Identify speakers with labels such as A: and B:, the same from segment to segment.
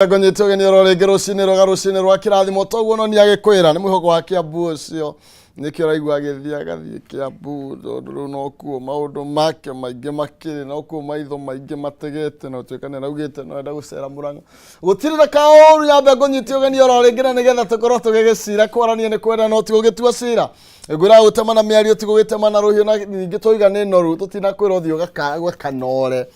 A: Ngonyite ũgeni oro rĩngĩ rũcinĩ rwega, rũcinĩ rwa kĩrathimo. Toguo no nĩagĩkwĩra nĩ mwĩhoko wa Kĩambu ũcio, nĩkĩo ũraigua agĩthiĩ agathiĩ Kĩambu, tondũ rĩu nokuo maũndũ make maingĩ makĩrĩ, nokuo maitho maingĩ mategete, na ũtuĩka nĩ araugĩte no enda gũcera Mũrang'a. Gũtirĩ na kaũru, nyambe ngũnyite ũgeni oro rĩngĩ na nĩgetha tũkorwo tũgĩgĩcira. Kwarania nĩ kwenda no ti gũgĩtua cira. Ngwĩra gũtema na mĩario ti gũgĩtema na rũhiũ, na ningĩ twauga nĩ noru tũtinakwĩra ũthiĩ ũgakanore.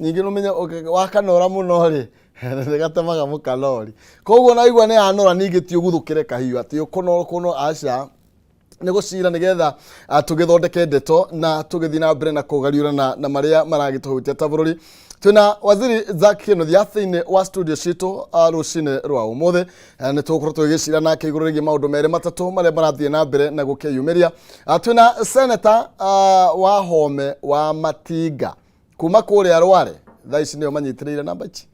A: Ningĩ nũmenye wakanora mũno rĩ, nĩ gatemaga mũkanori. Koguo naigua nĩ yanora, ningĩ ti ũguthũkĩre kahiũ atĩ ũkũnora kũno, aca, nĩ gũcira nĩgetha tũgĩthondeke ndeto na tũgĩthiĩ na mbere na kũgariũrana na marĩa maragĩtũhutia ta bũrũri. Twĩna Waziri Zack Kinuthia thĩinĩ wa studio citũ rũcinĩ rwa ũmũthĩ. Nĩ tũgũkorwo tũgĩgĩcira nake igũrũ rĩgiĩ maũndũ merĩ matatũ marĩa marathiĩ na mbere na gũkĩyumĩria. Twĩna seneta wa Home wa Matinga kuma kũrĩa Rware, thaa ici nĩo manyitĩrĩire namba ici.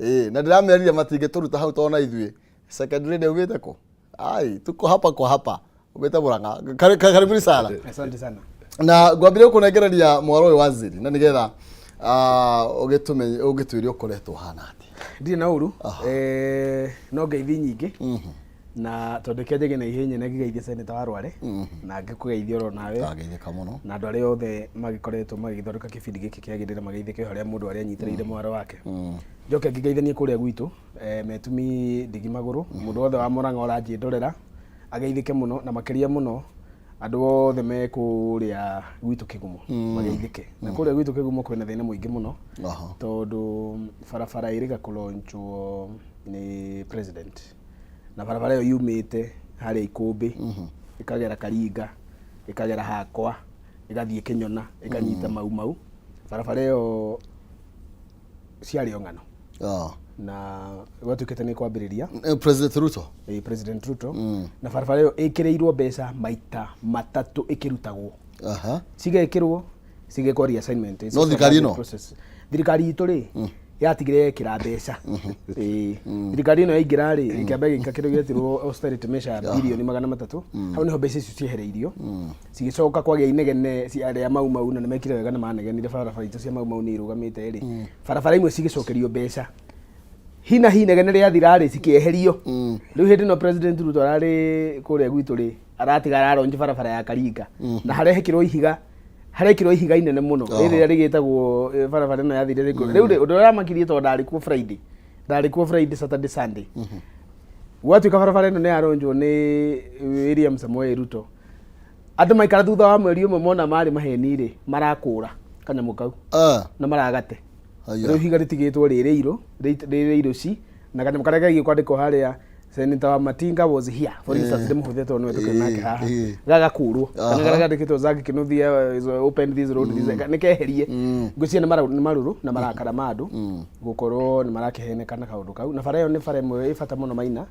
A: Ĩĩ, na ndĩramerire matingĩtũruta hau tondũ na ithuĩ second lady aumĩte kũ? Ai, tuko hapa kwa hapa. Umĩte Murang'a. Karibuni sana.
B: Asante sana.
A: Na ngwambire gũkũnengereria mwaro ũyũ, waziri, na nĩgetha ũgĩtũmenye, ũgĩtwĩre ũkoretwo hana atĩa.
B: Ndirĩ na ũru, no ngeithi nyingĩ na tondũ kĩanjagia na ihenya na ngĩgeithia seneta wa Rware na ngĩkũgeithia oro nawe.
A: Ndageithĩka mũno.
B: Na andũ arĩa othe magĩkoretwo magĩthondeka kĩbindi gĩkĩ kĩagĩrĩre mageithĩke o harĩa mũndũ arĩa anyitĩrĩire mwaro wake. Njoke ngĩgeithanie kũrĩa gwitũ, metumi ndigi magũrũ, mũndũ wothe wa Mũrang'a ũranjĩndorera ageithĩke mũno, na makĩria mũno andũ othe me kũrĩa gwitũ Kĩgumo mageithĩke. Na kũrĩa gwitũ Kĩgumo kwĩna thĩna mũingĩ mũno tondũ barabara ĩrĩga kũlaunchwo nĩ president, na barabara ĩyo yumĩte harĩa Ikũmbĩ, ĩkagera Karinga, ĩkagera hakwa, ĩgathiĩ Kĩnyona, ĩkanyita Mau Mau. Barabara ĩyo ciarĩ o ng'ano na gwatuĩkĩte nĩ kwambĩrĩria.
A: President Ruto.
B: President Ruto. Na barabara ĩyo ĩkĩrĩirwo mbeca maita matatũ ĩkĩrutagwo, cigekĩrwo, cigekwo reassignment. It's
A: No
B: a
A: thirikari ĩno?
B: process. Thirikari itũ rĩ, yatigire yekĩra mbeca. Ĩĩ. Thirikari ĩno yaingĩra rĩ, ĩkĩamba ĩgĩka kĩndũ gĩetirwo austerity measure ya bilioni 300. Hau nĩho mbeca icio ciehereirio, cigĩcoka kwagĩa inegene cia arĩa Mau Mau, na nĩmekire wega nĩ manegenire. Barabara itũ cia Mau Mau nĩ irũgamĩte rĩ, barabara imwe cigĩcokerio mbeca hina hi, inegene rĩathira rĩ, cikĩeherio. Rĩu hĩndĩ ĩno President Ruto ararĩ kũrĩa gwitũ rĩ, aratiga araronji barabara ya Karinga na harehekĩrwo ihiga, harekĩrwo ihiga inene mũno rĩrĩa rĩgĩtagwo barabara ĩno yathire rĩngĩ. Rĩu rĩ, ũndũ ũrĩa ũramakirie, tondũ ndarĩ kuo Friday, ndarĩ kuo Friday, Saturday, Sunday, gwatuĩka barabara ĩno nĩ yaronjwo nĩ William Samoei Ruto, andũ maikara thutha wa mweri ũmwe mona marĩ maheni rĩ, marakũra kanyamũ kau na maragate.
A: Haya.
B: Rĩu ihiga rĩtigĩtwo rĩrĩ irũ, rĩrĩ irũ ci na kanyamũ karĩa kegiĩ kwandĩkwo harĩa "Senator wa Matinga was here", for instance, ndĩmũhũthĩre tondũ nĩwe tũkĩrĩ nake haha, gagakũrwo, kana karĩa kandĩkĩtwo "Zack Kinuthia is open this road", this nĩ keherie. Ngwĩciria nĩ marũrũ na marakara ma andũ gũkorwo nĩ marakĩheneka na kaũndũ kau. Na bara ĩyo nĩ bara ĩmwe ĩ bata mũno maina.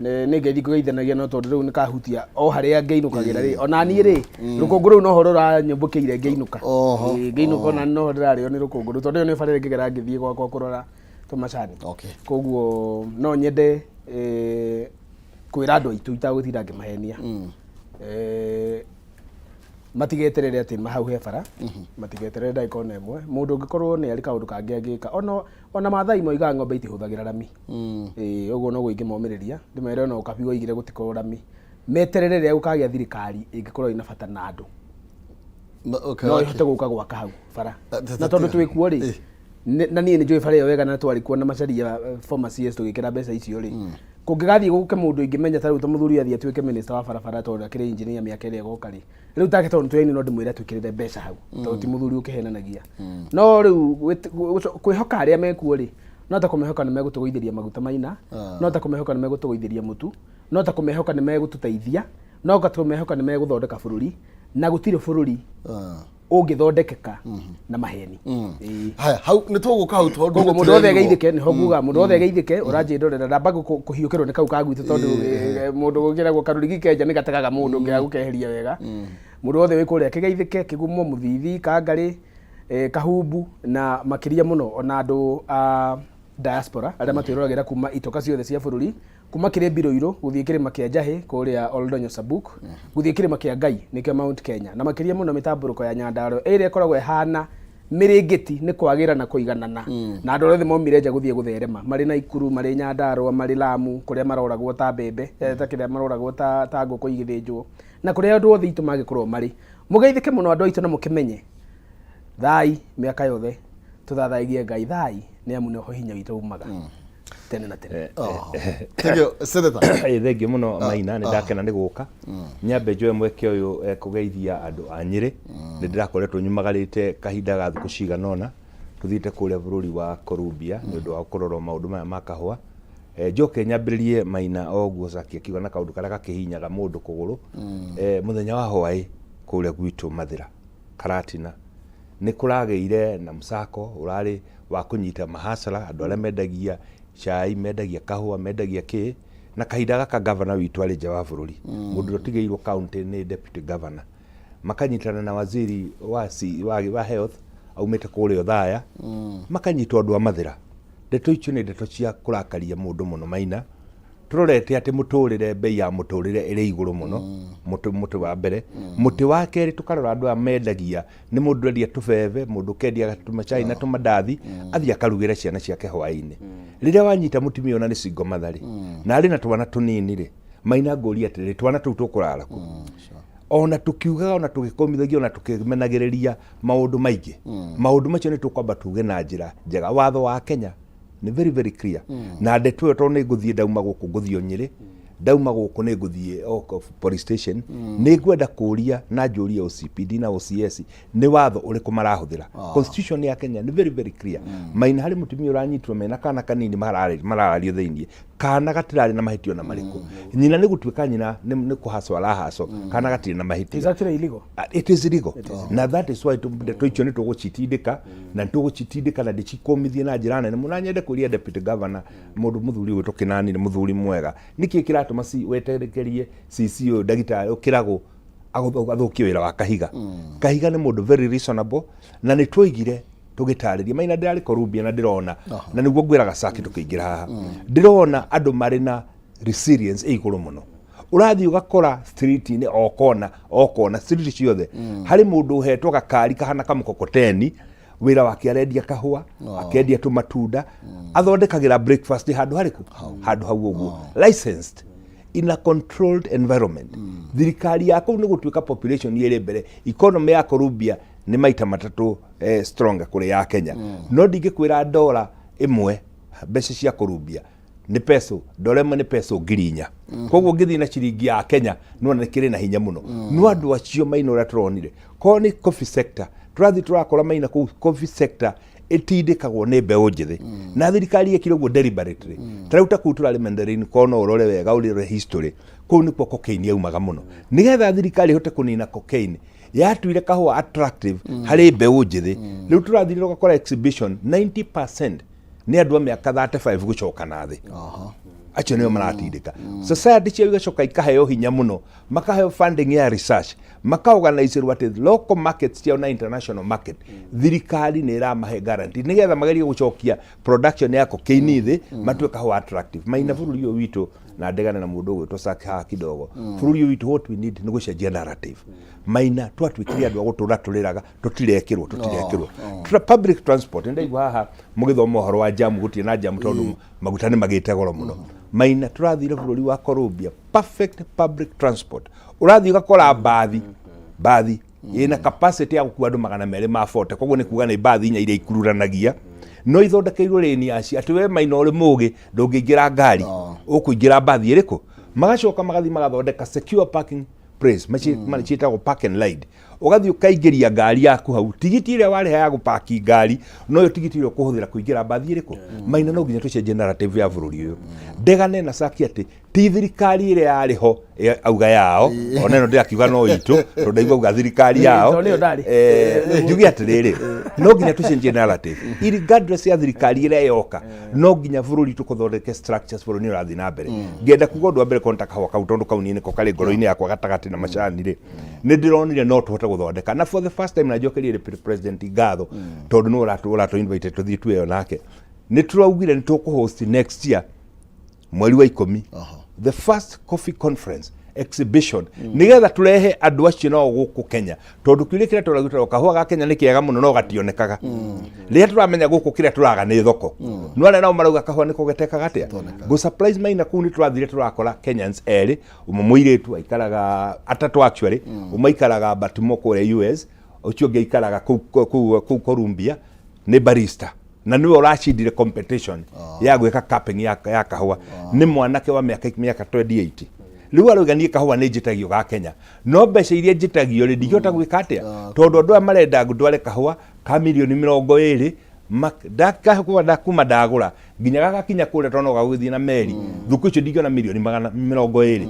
B: Nĩ ngeithi ngũgeithanagia, no tondũ rĩu nĩ kahutia o harĩa ngĩinũkagĩra rĩ, ona niĩ rĩ, rũkũngũ rũu noho rũranyũmbũkĩire ngĩinũka. Ĩĩ, ngĩinũka ona noho ndĩrarĩo nĩ rũkũngũ rũu, tondũ ĩyo nĩ bara ĩrĩa ngĩgera ngĩthiĩ gwakwa kũrora tũmacani. Koguo no nyende kwĩra andũ aitũ itagũtinda ngĩmahenia, matigeterere atĩ hau he bara, matigeterere ndagĩka ona ĩmwe. Mũndũ ũngĩkorwo nĩ arĩ kaũndũ kangĩ angĩka, ona Maathai moigaga ng'ombe itihũthagĩra rami. Ĩĩ, ũguo noguo ingĩmomĩrĩria, ndĩmere ona ũkabi woigire gũtikorwo rami, meterere rĩrĩa gũkagĩa thirikari ĩngĩkorwo ĩna bata na andũ, no ĩhote gũka gwaka hau bara. Na tondũ twĩ kuo rĩ, na niĩ nĩ njũĩ bara ĩyo wega, na twarĩ kuo na Macharia, former CS, tũgĩkĩra mbeca icio rĩ, kũngĩgathiĩ gũke mũndũ ingĩmenya ta rĩu ta mũthuri athiĩ atuĩke minister wa barabara, tondũ akĩrĩ engineer mĩaka ĩrĩa ĩgoka rĩ, rĩu take, tondũ nĩtũyaine, no ndĩmwĩre atwĩkĩrĩre mbeca hau, tondũ ti mũthuri ũkĩhenanagia. No rĩu kwĩhoka arĩa mekuo rĩ, no ta kũmehoka nĩ megũtũgũithĩria maguta maina, no ta kũmehoka nĩ megũtũgũithĩria mũtu, no ta kũmehoka nĩ megũtũteithia, no ta kũmehoka nĩ megũthondeka bũrũri, na gũtirĩ bũrũri ũngĩthondekeka na maheni. Ĩĩ.
A: Haya, hau nĩ tũgũka hau tondũ
B: Koguo
A: nĩ
B: mũndũ wothe
A: tũrerirwo.
B: ageithĩke, nĩho nguga mũndũ wothe ageithĩke ũranjĩndorera, ndamba kũhiũkĩrwo nĩ kau ka gwitũ, tondũ mũndũ gũkĩragwo karũrigi kenja nĩ gategaga mũndũ ũngĩaga gũkeheria wega. Mũndũ wothe wĩ kũrĩa kĩgeithĩke, Kĩgumo, Mũthithi, Kangarĩ, Kahumbu, na makĩria mũno ona andũ a diaspora arĩa matwĩroragĩra kuma itoka ciothe cia bũrũri, kuma kĩrĩ Mbirũirũ gũthiĩ kĩrĩma kĩa Njahĩ kũrĩa Oldonyo Sabuk, gũthiĩ kĩrĩma kĩa Ngai nĩkĩo Mount Kenya, na makĩria mũno mĩtambũrũko ya Nyandarua ĩrĩa ĩkoragwo ĩhana Mĩrĩngĩti nĩ kwagĩra na kũiganana na andũ othe maumire nja gũthiĩ gũtherema marĩ Naikuru, marĩ Nyandarua, marĩ Lamu, kũrĩa maroragwo ta mbembe, ta kĩrĩa maroragwo ta ngũkũ igĩthĩnjwo, na kũrĩa andũ othe aitũ mangĩkorwo marĩ. Mũgeithĩke mũno andũ aitũ na mũkĩmenye thai mĩaka yothe tũthathaigie Ngai thai nĩ amu nĩho hinya witũ umaga tene na tene.
A: Thank you, Senator.
C: Ĩ, thengiũ mũno Maina, nĩ ndakena nĩ gũka. Nyambe njoe mweke ũyũ kũgeithia andũ a Nyĩrĩ. Nĩ ndĩrakoretwo nyumagarĩte kahinda ga thikũ cigana ũna, tũthiĩte kũrĩa bũrũri wa Columbia nĩ ũndũ wa kũrora maũndũ maya ma kahũa. Njoke nyambĩrĩrie Maina o ũguo Zaki akiuga na kaũndũ karĩa gakĩhinyaga mũndũ kũgũrũ. Mũthenya wa hwaĩ kũrĩa gwitũ Mathĩra, Karatina, nĩ kũragĩire na mũcako ũrarĩ wa kũnyita mahacara, andũ arĩa mendagia cai, mendagia kahũa, mendagia kĩ, na kahinda gaka gavana witũ arĩ nja wa bũrũri. Mũndũ ũrĩa ũtigĩirwo county nĩ deputy governor. Makanyitana na waziri wa, C, wa health aumĩte kũrĩa Othaya, makanyitwo andũ a Mathĩra. Ndeto icio nĩ ndeto cia kũrakaria mũndũ mũno Maina. Tũrorete atĩ mũtũrĩre, bei ya mũtũrĩre ĩrĩ igũrũ mũno, mũtĩ wa mbere. Mũtĩ wa kerĩ tũkarora andũ aya mendagia, nĩ mũndũ endia tũbebe, mũndũ ũkendia tũmacai na tũmandathi, athiĩ akarugĩre ciana ciake hwaĩ-inĩ. Rĩrĩa wanyita mũtumia ona nĩ single mother rĩ, na arĩ na twana tũnini rĩ, Maina ngũria atĩrĩrĩ, twana tũu tũkũrara kũ? Ona tũkiugaga, ona tũgĩkũmithagia, ona tũkĩmenagĩrĩria maũndũ maingĩ, maũndũ macio nĩ tũkwamba tuge na njĩra njega. Watho wa Kenya nĩ very very clear. Na ndeto ĩyo tondũ nĩ ngũthiĩ ndauma gũkũ ngũthiĩ o Nyĩrĩ, ndauma gũkũ nĩ ngũthiĩ o police station, nĩ ngwenda kũria na njũrie OCPD na OCS nĩ watho ũrĩkũ marahũthĩra. Constitution ya Kenya nĩ very very clear. Maina harĩ mũtumia ũranyitirwo mena kana kanini mararario thĩiniĩ, kana gatirarĩ na mahĩtia ona marĩkũ. Nyina nĩ gũtuĩka nyina nĩ kũhacwo arahacwo, kana gatirĩ na mahĩtia.
B: Is actually illegal.
C: It is illegal. Na that is why ndeto icio nĩ tũgũcitindĩka na nĩ tũgũcitindĩka na ndĩcikũmithie na njĩra nene mũno. Na nyende kũria deputy governor, mũndũ mũthuri ũyũ tũkĩnani nĩ mũthuri mwega, nĩkĩ kĩratũma weterekerie CC ũyũ ndagĩtarĩ ũkĩragwo athũkie wĩra wa Kahiga? Kahiga nĩ mũndũ very reasonable, na nĩ twoigire tũgĩtarĩria Maina ndĩrarĩ Columbia na ndĩrona, na nĩguo ngwĩraga Saki tũkĩingĩra haha, ndĩrona andũ marĩ na resilience ĩ igũrũ mũno. Ũrathiĩ ũgakora street-inĩ o kona o kona, street ciothe harĩ mũndũ ũhetwo gakari kahana kamũkokoteni, wĩra wake arendia kahũa, akendia tũmatunda, athondekagĩra breakfast handũ harĩkũ, handũ hau ũguo, licensed in a controlled environment. Thirikari ya kũu nĩ gũtuĩka population ĩrĩ mbere, economy ya Columbia nĩ maita matatũ stronger kũrĩ ya Kenya. No ndingĩkwĩra ndora ĩmwe mbeca cia Columbia nĩ peso, ndora ĩmwe nĩ peso 4,000. Koguo ũngĩthiĩ na ciringi ya Kenya nĩwona nĩ kĩrĩ na hinya mũno. No andũ acio Maina ũrĩa tũronire korwo nĩ coffee sector, tũrathiĩ tũrakora Maina kũu coffee sector ĩtindĩkagwo nĩ mbeũ njĩthĩ, na thirikari yekire ũguo deliberately. Ta rĩu ta kũu tũrarĩ Mandarin, korwo no ũrore wega ũrore history, kũu nĩkuo cocaine yaumaga mũno. Nĩgetha thirikari ĩhote kũnina cocaine, yatuire kahũa attractive harĩ mbeũ njĩthĩ. Rĩu tũrathire tũgakora exhibition 90% nĩ andũ a mĩaka 35 gũcoka na thĩ, acio nĩo maratindĩka. Society ciao igacoka ikaheo hinya mũno, makaheo funding ya research, makaorganizerwo atĩ local markets ciao na international market thirikari nĩ ĩramahe guarantee, nĩgetha magerie gũcokia production ya cocaine thĩ, matue kahũa attractive. Maina bũrũri ũyũ witũ, na ndegane na mũndũ ũgwĩtwo Saki haha kidogo, bũrũri ũyũ witũ what we need nĩ gũcenjia narrative. Maina twatuĩkire andũ a gũtũra tũrĩraga tũtirekĩrwo tũtirekĩrwo. Public transport, nĩ ndaigua haha mũgĩthoma ũhoro wa jamu, gũtirĩ na jamu tondũ maguta nĩ magĩte goro mũno. Maina tũrathire bũrũri wa Colombia, perfect public transport. Ũrathiĩ ũgakora mbathi ĩna capacity ya gũkua andũ 240, koguo nĩ kuga nĩ mbathi inya iria ikururanagia, no ithondekeirwo lane yacio atĩ we Maina ũrĩ mũgĩ ndũngĩingĩra ngari, ũkũingĩra mbathi ĩrĩkũ. Magacoka magathiĩ magathondeka secure parking place ciĩtagwo park and ride. Ũgathiĩ ũkaingĩria ngari yaku hau, tigiti ĩrĩa warĩha ya gũpaki ngari noyo tigiti ĩrĩa ũkũhũthĩra kũingĩra mbathi ĩrĩkũ. Maina no nginya tũcenjie narrative ya bũrũri ũyũ. Ndegane na Saki atĩ ti thirikari ĩrĩa yarĩ ho auga yao, ona ĩno ndĩrakiuga no itũ tondũ ndaigua auga thirikari yao.
B: Tondũ nĩyo ndarĩ.
C: Njuge atĩrĩrĩ, no nginya tũcenjie narrative irregardless ya thirikari ĩrĩa yoka. No nginya bũrũri tũkũthondeke structures, bũrũri nĩ ũrathiĩ na mbere. Ngenda kuga ũndũ wa mbere konta kahũa kau, tondũ kau niĩ nĩko karĩ ngoro-inĩ yakwa gatagatĩ na macani rĩ, nĩ ndĩronire no tũhote gũthondeka na for the first time, na njokerie Deputy President ngatho tondũ nĩwe ũratũ invite tũthiĩ tueo nake. Nĩ tũraugire nĩ tũkũhost next year mweri wa 10 the first coffee conference. Exhibition nigetha turehe andu acio nao guku Kenya, tondu kiuria kiria tũragutarwo, kahũa ga Kenya nĩ kĩega mũno no gationekaga. Rĩrĩa tũramenya gũkũ kĩrĩa tũraga nĩ thoko, no arĩa nao marauga kahũa nĩko getekaga atĩa. Ngũ surprise Maina, kũu nĩ tũrathire tũrakora Kenyans erĩ, ũmwe mũirĩtu aikaraga, atatũ actually, ũmwe aikaraga Baltimore kũrĩa US, ũcio ũngĩ aikaraga kũu Columbia, nĩ barista na nĩwe ũracindire competition ya gwĩka cupping ya kahũa. Nĩ mwanake wa mĩaka 28. Rĩu arauga, "Niĩ kahũa nĩ njĩtagio ga Kenya, no mbeca iria njĩtagio rĩ, ndingĩhota gwĩka atĩa, tondũ andũ aya marenda ndware kahũa ka mirioni 20 ndakahũa kuma ndagũra nginya gagakinya kũrĩa, tondũ no gagũgĩthiĩ na meri thukũ icio, ndingĩona mirioni 120,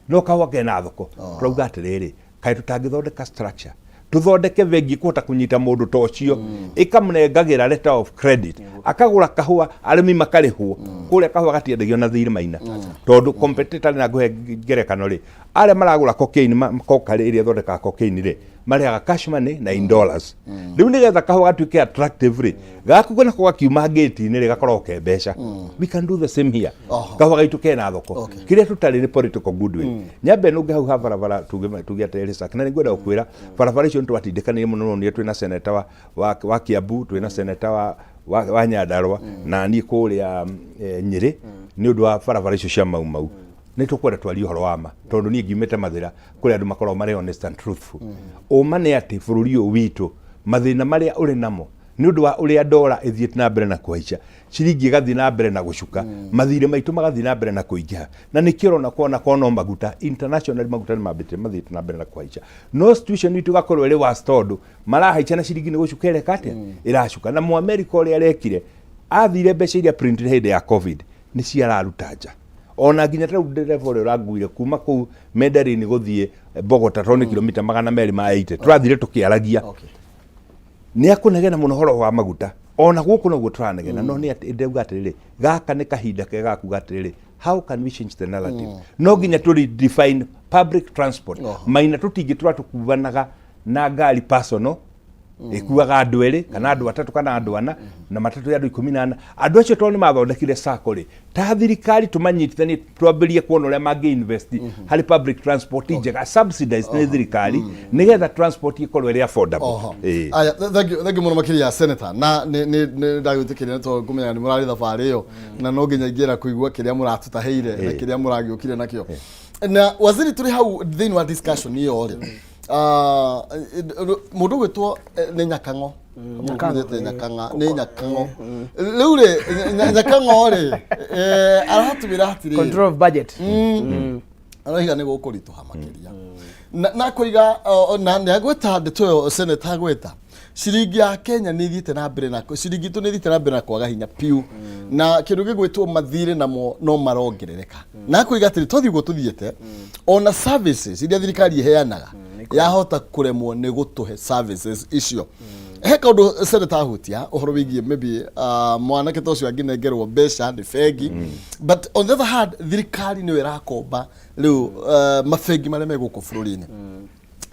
C: no kahũa kena thoko." Tũrauga atĩrĩrĩ, kaĩ tũtangĩthondeka structure, tũthondeke bengi kũhota kũnyita mũndũ ta ũcio, ĩkamũnengagĩra letter of credit, akagũra kahũa, arĩmi makarĩhwo kũrĩa? Kahũa gatiendagio na thirĩ, Maina, tondũ competitor, na ngũhe ngerekano rĩ, arĩa maragũra cocaine, coca ĩrĩa ĩthondekaga cocaine rĩ, marĩhaga cash money na in dollars. Rĩu nĩgetha kahũa gatuĩke attractive rĩ, gaku nako gakiuma ngĩti-inĩ rĩ, gakoragwo ke mbeca. We can do the same here. Kahũa gaitũ kena thoko. Kĩrĩa tũtarĩ nĩ political goodwill. Nyambe nũnge hau ha barabara, tuge atĩ Research, na nĩngwenda gũkwĩra barabara icio nĩtwatindĩkanire mũno. No nĩ twĩna senator wa Kiambu, twĩna senator wa Nyandarua na niĩ kũrĩa Nyĩrĩ, nĩ ũndũ wa barabara icio cia Mau Mau. Nĩ tũkwenda twarie ũhoro wa ma, tondũ niĩ ngiumĩte Mathĩra kũrĩa andũ makoragwo marĩ honest and truthful. Ũma nĩ atĩ bũrũri ũyũ witũ, mathĩna marĩa ũrĩ namo nĩ ũndũ wa ũrĩa ndora ĩthiĩte na mbere na kũhaica, ciringi ĩgathiĩ na mbere na gũcuka, mathirĩ maitũ magathiĩ na mbere na kũingĩha, na nĩkĩo ũrona kona kona maguta international, maguta nĩ mambĩte mathiĩte na mbere na kũhaica, no situation itũ ĩgakorwo ĩrĩ worse, tondũ marahaica na ciringi nĩ gũcuka ĩreka atĩa? Ĩracuka. Na Mũamerika ũrĩa arekire, athire mbeca iria printed hĩndĩ ya COVID nĩ ciararuta nja. Ona nginya ta rĩu ndereba ũrĩa ũranguire kuma kũu Medellin gũthiĩ Bogota, tondũ nĩ kilomita 280, tũrathire tũkĩaragia, nĩ akũnegena mũno ũhoro wa maguta. Ona gũkũ noguo tũranegena, no nĩ atĩ ndauga atĩrĩrĩ, gaka nĩ kahinda kega ga kuga atĩrĩrĩ, how can we change the narrative? No nginya tũ redefine public transport. Maina, tũtingĩtũra tũkuanaga na ngari personal ĩkuaga andũ erĩ kana andũ atatũ kana andũ ana, na matatũ ya andũ 14. Andũ acio tondũ nĩ mathondekire sacco rĩ, ta thirikari tũmanyitithanie, twambĩrie kuona ũrĩa mangĩ invest harĩ public transport njega subsidized nĩ thirikari, nĩgetha transport ĩkorwo ĩrĩ affordable.
A: Aya, thank you, thank you mũno makĩria, senator. Na nĩ ndagwĩtĩkĩria, nĩ tondũ ngũmenya nĩ mũrarĩ thabarĩ ĩyo, na no nginya ingĩra kũigua kĩrĩa mũratũtahĩire na kĩrĩa mũragĩũkire nakĩo. Na waziri, tũrĩ hau thĩinĩ wa discussion ĩyo rĩ, mũndũ ũgwĩtwo nĩ Nyakang'o.
B: Nyakang'o.
A: Mũndũ Nyakang'a nĩ Nyakang'o rĩu rĩ, Nyakang'o rĩ, aratwĩra atĩrĩrĩ,
B: Control of budget.
A: Arauga nĩ gũkũritũha makĩria na kũiga na nĩ agweta ndeto ĩyo senator agweta, ciringi ya Kenya nĩ ithiĩte na mbere na ciringi itũ nĩ ithiĩte na mbere na kwaga hinya piũ, na kĩndũ gĩgwĩtwo mathirĩ namo no marongerereka, na kũiga atĩrĩ, twathiĩ ũguo tũthiĩte, ona services iria thirikari ĩheanaga yahota kũremwo nĩ gũtũhe services icio. He kaũndũ senator ahutia ũhoro wĩgiĩ maybe mwanake ta ũcio angĩnengerwo mbeca nĩ bengi, but on the other hand, thirikari nĩyo ĩrakomba rĩu mabengi marĩa me gũkũ bũrũri-inĩ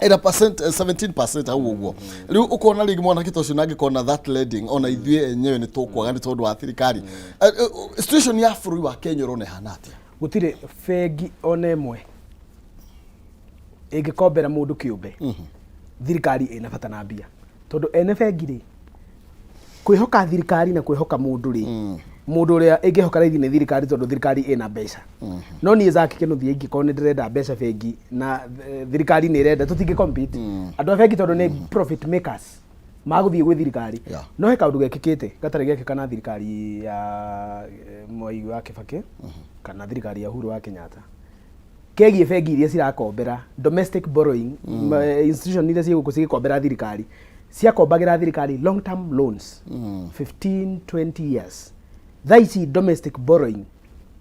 A: ĩna percent, 17% hau ũguo. Rĩu ũkona rĩngĩ mwanake ta ũcio nangĩkona that lending, ona ithuĩ enyewe nĩ tũkwaga nĩ tondũ wa thirikari. Situation ya bũrũri wa Kenya ũrona ĩhana atĩa?
B: Gũtirĩ bengi ona ĩmwe ĩngĩkombera mũndũ kĩũmbe thirikari ĩna bata na mbia, tondũ ene bengi rĩ, kwĩhoka thirikari na kwĩhoka mũndũ rĩ, mũndũ ũrĩa ĩngĩhoka raithi nĩ thirikari, tondũ thirikari ĩna mbeca. No niĩ Zack Kĩnuthia ingĩkorwo nĩ ndĩrenda mbeca bengi na thirikari nĩ ĩrenda, tũtingĩ compete. Andũ a bengi, tondũ nĩ profit makers, magũthiĩ gwĩ thirikari. No he kaũndũ gekĩkĩte gatarĩ gekĩka na thirikari ya Mwai wa Kĩbakĩ kana thirikari ya Uhuru wa Kenyatta, kegiĩ bengi iria cirakombera domestic borrowing. Institution iria ciĩ gũkũ cigĩkombera thirikari, ciakombagĩra thirikari long term loans, 15 20 years. Thaa ici domestic borrowing,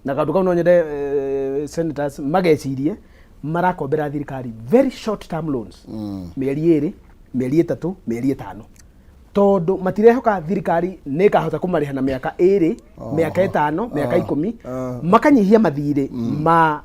B: na kaũndũ kau no nyende senators magecirie, marakombera thirikari very short term loans, mĩeri 2, mĩeri 3, mĩeri 5, tondũ matirehoka thirikari nĩ ĩkahota kũmarĩha na mĩaka 2, mĩaka 5, mĩaka 10. Makanyihia mathirĩ ma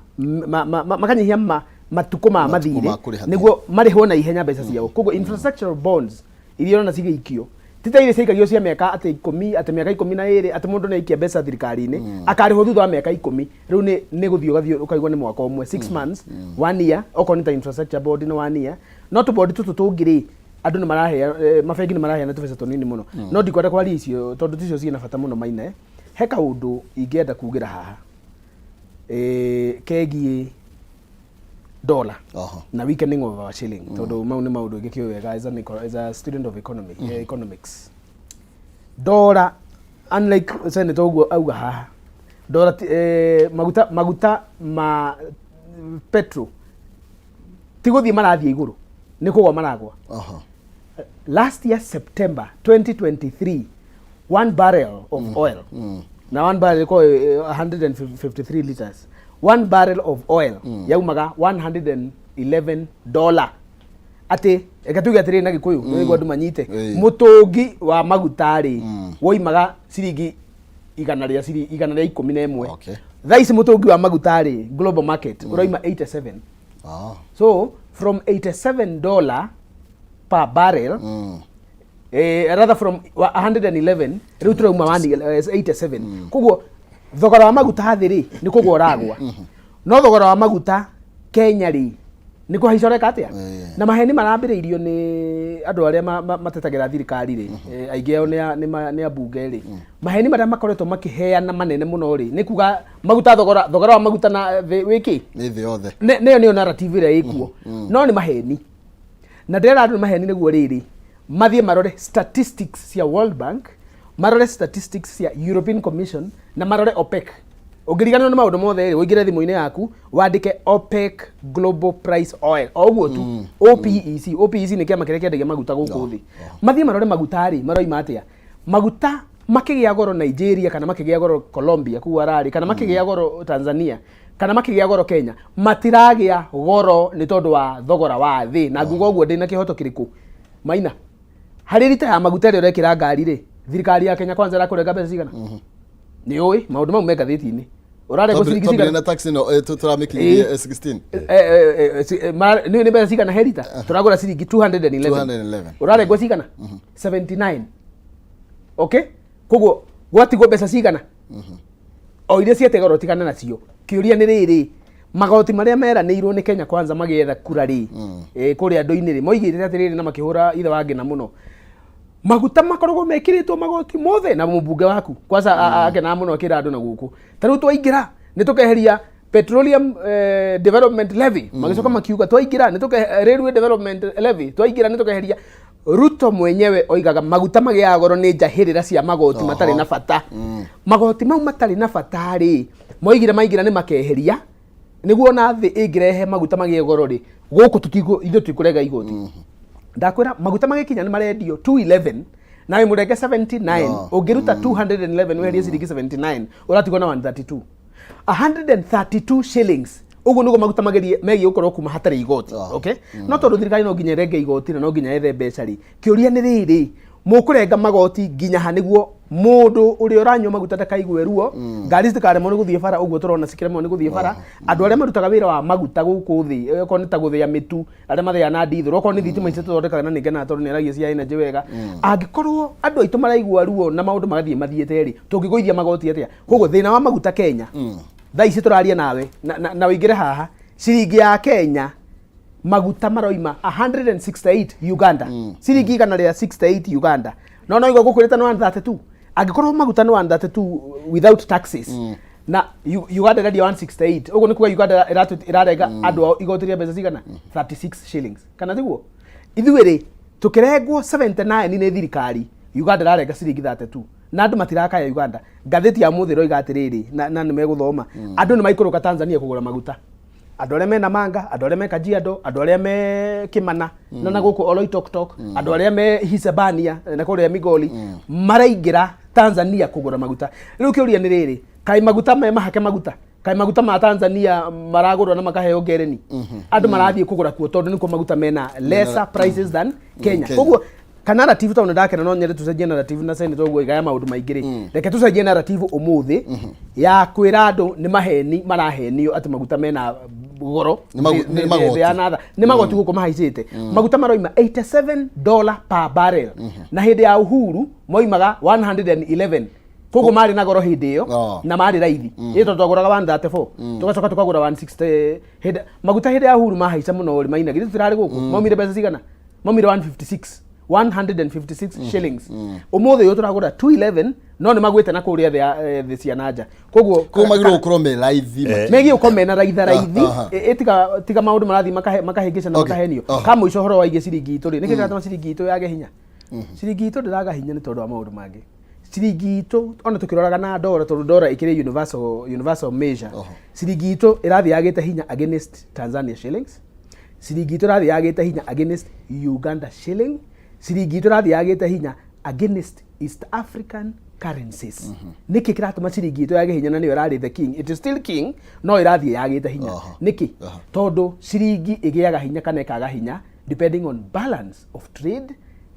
B: makanyihia matukũ ma
A: Matukũ
B: mathirĩ
A: ma kũrĩha.
B: Nĩguo marĩhwo na ihenya mbeca ciao. Koguo infrastructural bonds iria ũrona cigĩikio Ti ta iria ciaikagio cia mĩaka atĩ 10, atĩ mĩaka 12, atĩ mũndũ nĩ aikia mbeca thirikari-inĩ akarĩhwo thutha wa mĩaka 10. Rĩu nĩ gũthiĩ ũgathiĩ ũkaigua nĩ mwaka ũmwe, 6 months, 1 year, okorwo nĩ ta infrastructure board nĩ 1 year. No tũbondi tũtũ tũngĩ rĩ, andũ nĩ marahea, mabengi nĩ maraheana tũbeca tũnini mũno. No ndikwenda kwaria icio tondũ ticio ciĩna bata mũno Maina. He kaũndũ ingĩenda kugĩra haha kegiĩ dollar na weakening of our shilling, tondũ mau nĩ maũndũ ingĩkĩũĩ wega as a student of economy, economics. Dollar, unlike senator ũguo auga haha, dollar maguta ma petrol ti gũthiĩ marathiĩ igũrũ, nĩ kũgwa maragwa. Last year September 2023, one barrel of oil, na one barrel ĩkoragwo 153 liters, one barrel of oil yaumaga $111. Atĩ reke tuge atĩrĩrĩ na Gĩkũyũ nĩguo andũ manyite, mũtũngi wa maguta rĩ, woimaga ciringi 111. Thaa ici mũtũngi wa maguta rĩ, global market ũraima 87. So from $87 per barrel, rather from 111, rĩu tũrauma 87. Koguo thogora wa maguta thĩ rĩ, nĩ kũgwa ũragwa, no thogora wa maguta Kenya rĩ, nĩ kũhaica ũreka atĩa? Na maheni marambĩrĩirio nĩ andũ arĩa matetagĩra thirikari rĩ, aingĩ ao nĩ ambunge rĩ. Maheni marĩa makoretwo makĩheana manene mũno rĩ, nĩ kuga maguta thogora wa maguta na thĩ wĩkĩ.
A: Nĩ thĩ yothe.
B: Nĩyo narrative ĩrĩa ĩkuo, no nĩ maheni, na ndĩrera andũ nĩ maheni nĩguo rĩrĩ mathiĩ marore statistics cia World Bank, marore statistics cia European Commission na marore OPEC. Ũngĩriganĩrwo nĩ maũndũ mothe rĩ, ũingĩre thimũ-inĩ yaku wandĩke OPEC global price oil, o ũguo tu, OPEC. OPEC nĩ kĩama kĩrĩa kĩendagia maguta gũkũ thĩ. Mathiĩ marore maguta rĩ, maroima atĩa. Maguta makĩgĩa goro Nigeria, kana makĩgĩa goro Colombia kũu ararĩ, kana makĩgĩa goro Tanzania, kana makĩgĩa goro Kenya, matiragĩa goro nĩ tondũ wa thogora wa thĩ. Na nguga ũguo ndĩna kĩhoto kĩrĩkũ, Maina? Harĩ rita ya maguta ĩrĩa ũrekĩra ngari rĩ, thirikari ya Kenya Kwanza ĩrakũrenga mbeca cigana? Nĩ ũĩ maũndũ mau me ngathĩti-inĩ, ũrarengwo ciringi
A: Twambĩrĩrie
B: cigana?
A: Na tax ĩno tũramĩkinyirie 16.
B: Nĩ mbeca cigana he rita tũragũra? Ciringi 211.
A: 211.
B: Ũrarengwo cigana? 79. Okay, koguo gwatigwo mbeca cigana? O iria ciategoro tigana nacio. Kĩũria nĩ rĩrĩ, magoti marĩa meranĩirwo nĩ Kenya Kwanza magĩetha kura rĩ, kũrĩa andũ-inĩ rĩ, moigĩte atĩrĩrĩ na makĩhũra ithe wa ngĩna mũno, maguta makoragwo mekĩrĩtwo magoti mothe, na mũmbunge waku kwanza akenaga mũno akĩra andũ na gũkũ ta rĩu twaingĩra nĩ tũkeheria petroleum development levy. Magĩcoka makiuga twaingĩra nĩ tũke railway development levy, twaingĩra nĩ tũkeheria. Ruto mwenyewe oigaga maguta magĩaga goro nĩ njahĩrĩra cia magoti matarĩ na bata. Magoti mau matarĩ na bata rĩ, moigire maingĩra nĩ makeheria nĩguo ona thĩ ĩngĩrehe maguta magĩe goro rĩ, gũkũ tũtikũ ithuĩ tũtikũrega igoti. Ndakwĩra maguta magĩkinya nĩ marendio 211 na wĩ mũrenge 79. Ũngĩruta 211 weherie ciringi 79, ũratigwo na 132, 132 shillings. Ũguo nĩguo maguta magerie megiĩ gũkorwo kuma hatarĩ igoti. Okay, no tondũ thirikari no nginya ĩrenge igoti na no nginya yethe mbeca rĩ, kĩũria nĩ rĩrĩ, mũkũrenga magoti nginya ha nĩguo mũndũ ũrĩa ũranyua maguta ndakaigue ruo, ngari citikaremwo nĩ gũthiĩ bara ũguo tũrona cikĩremwo nĩ gũthiĩ bara, andũ arĩa marutaga wĩra wa maguta gũkũ thĩ, okorwo nĩ ta gũthĩa mĩtu, arĩa mathĩaga na ndithũrũ, okorwo nĩ thitima icio tũthondekaga, na nĩngenaga tondũ nĩ aragia cia energy wega, angĩkorwo andũ aitũ maraigua ruo na maũndũ magathiĩ mathiĩte rĩ, tũngĩgũithia magoti atĩa? Koguo thĩna wa maguta Kenya thaa ici tũraria nawe na ũingĩre haha, ciringi ya Kenya maguta maroima 168 Uganda, ciringi 168 Uganda. No igua ngũkwĩrĩte nĩ 132. Angĩkorwo maguta nĩ 132 without taxes, na Uganda ĩrendia 168, ũguo nĩ kuga Uganda ĩrarenga andũ ao igoti rĩa mbeca cigana? 36 shillings, kana tiguo? Ithuĩ rĩ, tũkĩrengwo 79 nĩ thirikari, Uganda ĩrarenga ciringi 32 na andũ matirakaya Uganda. Ngathĩti ya mũthĩ ĩroiga atĩrĩrĩ, na nĩ megũthoma, andũ nĩ maikũrũka Tanzania kũgũra maguta, andũ arĩa mena Manga, andũ arĩa me Kajiado, andũ arĩa me Kimana na gũkũ Oloitoktok, andũ arĩa me Hisebania na kũrĩa Migoli, maraingĩra Tanzania kũgũra maguta. Rĩu kĩũria nĩ rĩrĩ, kaĩ maguta me mahake maguta? Kaĩ maguta ma Tanzania maragũrwo na makaheo ngereni? Andũ marathiĩ kũgũra kuo tondũ nĩkuo maguta mena lesser prices than Kenya.
A: Kenya.
B: Koguo ka narrative, tondũ ndakena no nyende tũcenjie narrative na senator ũguo igaya maũndũ maingĩ rĩ, reke tũcenjie narrative ũmũthĩ ya kwĩra andũ nĩ maheni marahenio atĩ maguta mena Goro.
A: Nĩ magoti.
B: Thĩ ya natha nĩ magoti gũkũ mahaicĩte. Maguta maroima $87 per barrel, na hĩndĩ ya Uhuru moimaga 111. Koguo marĩ na goro hĩndĩ ĩyo na marĩ raithi ĩ, tondũ twagũraga 134, tũgacoka tũkagũra 160. Hĩndĩ maguta hĩndĩ ya Uhuru mahaica mũno rĩ, maina githĩ tũtirarĩ gũkũ? Maumire mbeca cigana? Maumire 156, 156 shillings. Ũmũthĩ ũyũ tũragũra 211, no nĩ magwĩte na kũrĩa thĩ thĩ cia nanja. Koguo
A: Koguo magĩrĩirwo gũkorwo me raithi makĩria.
B: Megiĩ gũkorwo mena raitha raithi. Ĩ tiga maũndũ marathiĩ makahĩngĩca na makahenio. Ka mũico, ũhoro wa igĩ ciringi itũ rĩ, nĩkĩ kĩratũma ciringi itũ yage hinya? Ciringi itũ ndĩraga hinya nĩ tondũ wa maũndũ mangĩ. Ciringi itũ, ona tũkĩroraga na ndora, tondũ ndora ĩkĩrĩ universal measure, ciringi itũ ĩrathiĩ yagĩte hinya against Tanzania shillings, ciringi itũ ĩrathiĩ yagĩte hinya against Uganda shilling, ciringi itũ ĩrathiĩ yagĩte hinya against East African currencies. Nĩkĩ kĩratũma ciringi itũ yage hinya na nĩyo ĩrarĩ the king? It is still king, no ĩrathiĩ yagĩte hinya. Nĩkĩ? Tondũ ciringi ĩgĩaga hinya kana ĩkaga hinya depending on balance of trade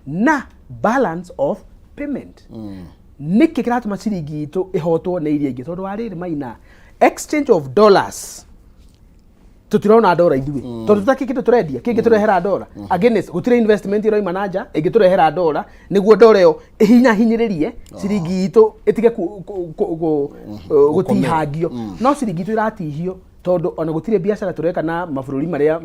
B: na balance of payment. Nĩkĩ kĩratũma ciringi itũ ĩhotwo nĩ iria ingĩ? Tondũ wa rĩrĩ, maina exchange of dollars, tũtirona ndora ithuĩ, tondũ tũtakĩ kĩndũ tũrendia kĩngĩtũrehera ndora against. Gũtirĩ investment ĩroima na nja ĩngĩtũrehera ndora nĩguo ndora ĩyo ĩhinyahinyĩrĩrie ciringi itũ ĩtige gũtihangio. No ciringi itũ ĩratihio tondũ ona gũtirĩ biacara tũreka na mabũrũri marĩa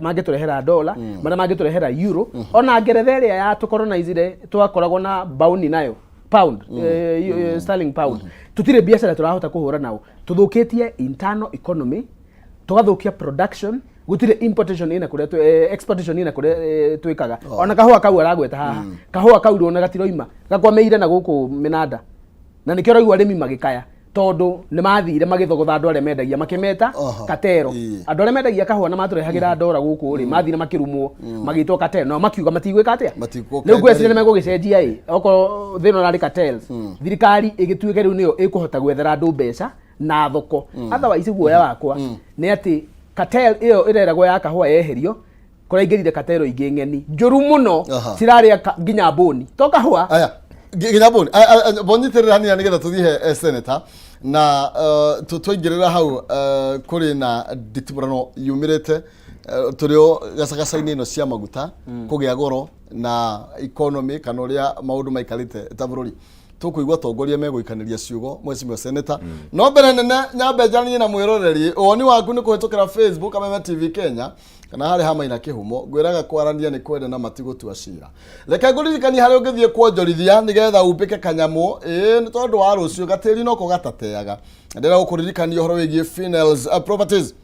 B: mangĩtũrehera ndora, marĩa mangĩtũrehera euro. Ona Ngeretha ĩrĩa yatũkoronizire, twakoragwo na bauni nayo, pound, sterling pound, tũtirĩ biacara tũrahota kũhũra nao. Tũthũkĩtie internal economy, tũgathũkia production. Gũtirĩ importation ĩna kũrĩa exportation ĩna kũrĩa twĩkaga. Ona kahũa kau aragweta haha, kahũa kau rĩona gatiroima, gakwamĩire na gũkũ mĩnanda, na nĩkĩo ũraigua arĩmi magĩkaya, tondũ nĩ mathire magĩthogotha andũ arĩa mendagia, makĩmeta katero. Andũ arĩa mendagia kahũa na matũrehagĩra ndora gũkũ rĩ, mathire makĩrumwo, magĩtwo katero, nao makiuga matigwĩka atĩa.
A: Matigũka.
B: Rĩu ngweciria nĩ megũgĩcenjia ĩ, okorwo thĩna ũrarĩ cartels, thirikari ĩgĩtuĩke rĩu nĩyo ĩkũhota gwethera andũ mbeca na thoko. Otherwise guoya wakwa nĩ atĩ cartel ĩyo ĩreragwo ya kahũa yeherio, kũraingĩrire katero ingĩ ng'eni njũru mũno, cirarĩa nginya mbũni to kahũa.
A: Aya, nginya mbũni bonyitĩrĩra hanini nĩgetha tũthiĩ he senator na twaingĩrĩra hau, kũrĩ na nditimũrano yumĩrĩte, tũrĩ o gacagaca-inĩ ĩno cia maguta kũgĩa goro na economy kana ũrĩa maũndũ maikarĩte ta bũrũri. Tũkũigua atongoria megũikanĩria ciugo, mheshimiwa senator. No mbere nene nyambe njaranie na mwĩroreri. Woni waku nĩ kũhĩtũkĩra Facebook Kameme TV Kenya kana harĩ ha Maina Kĩhumo. Ngwĩraga kwarania nĩ kwenda na matigũtua cira. Reke ngũririkanie harĩa ũngĩthiĩ kuonjorithia nĩgetha umbĩke kanyamũ, ĩĩ, nĩ tondũ wa rũciũ gatĩri noko gatateaga. Ndĩrenda gũkũririkania ũhoro wĩgiĩ Finels Properties,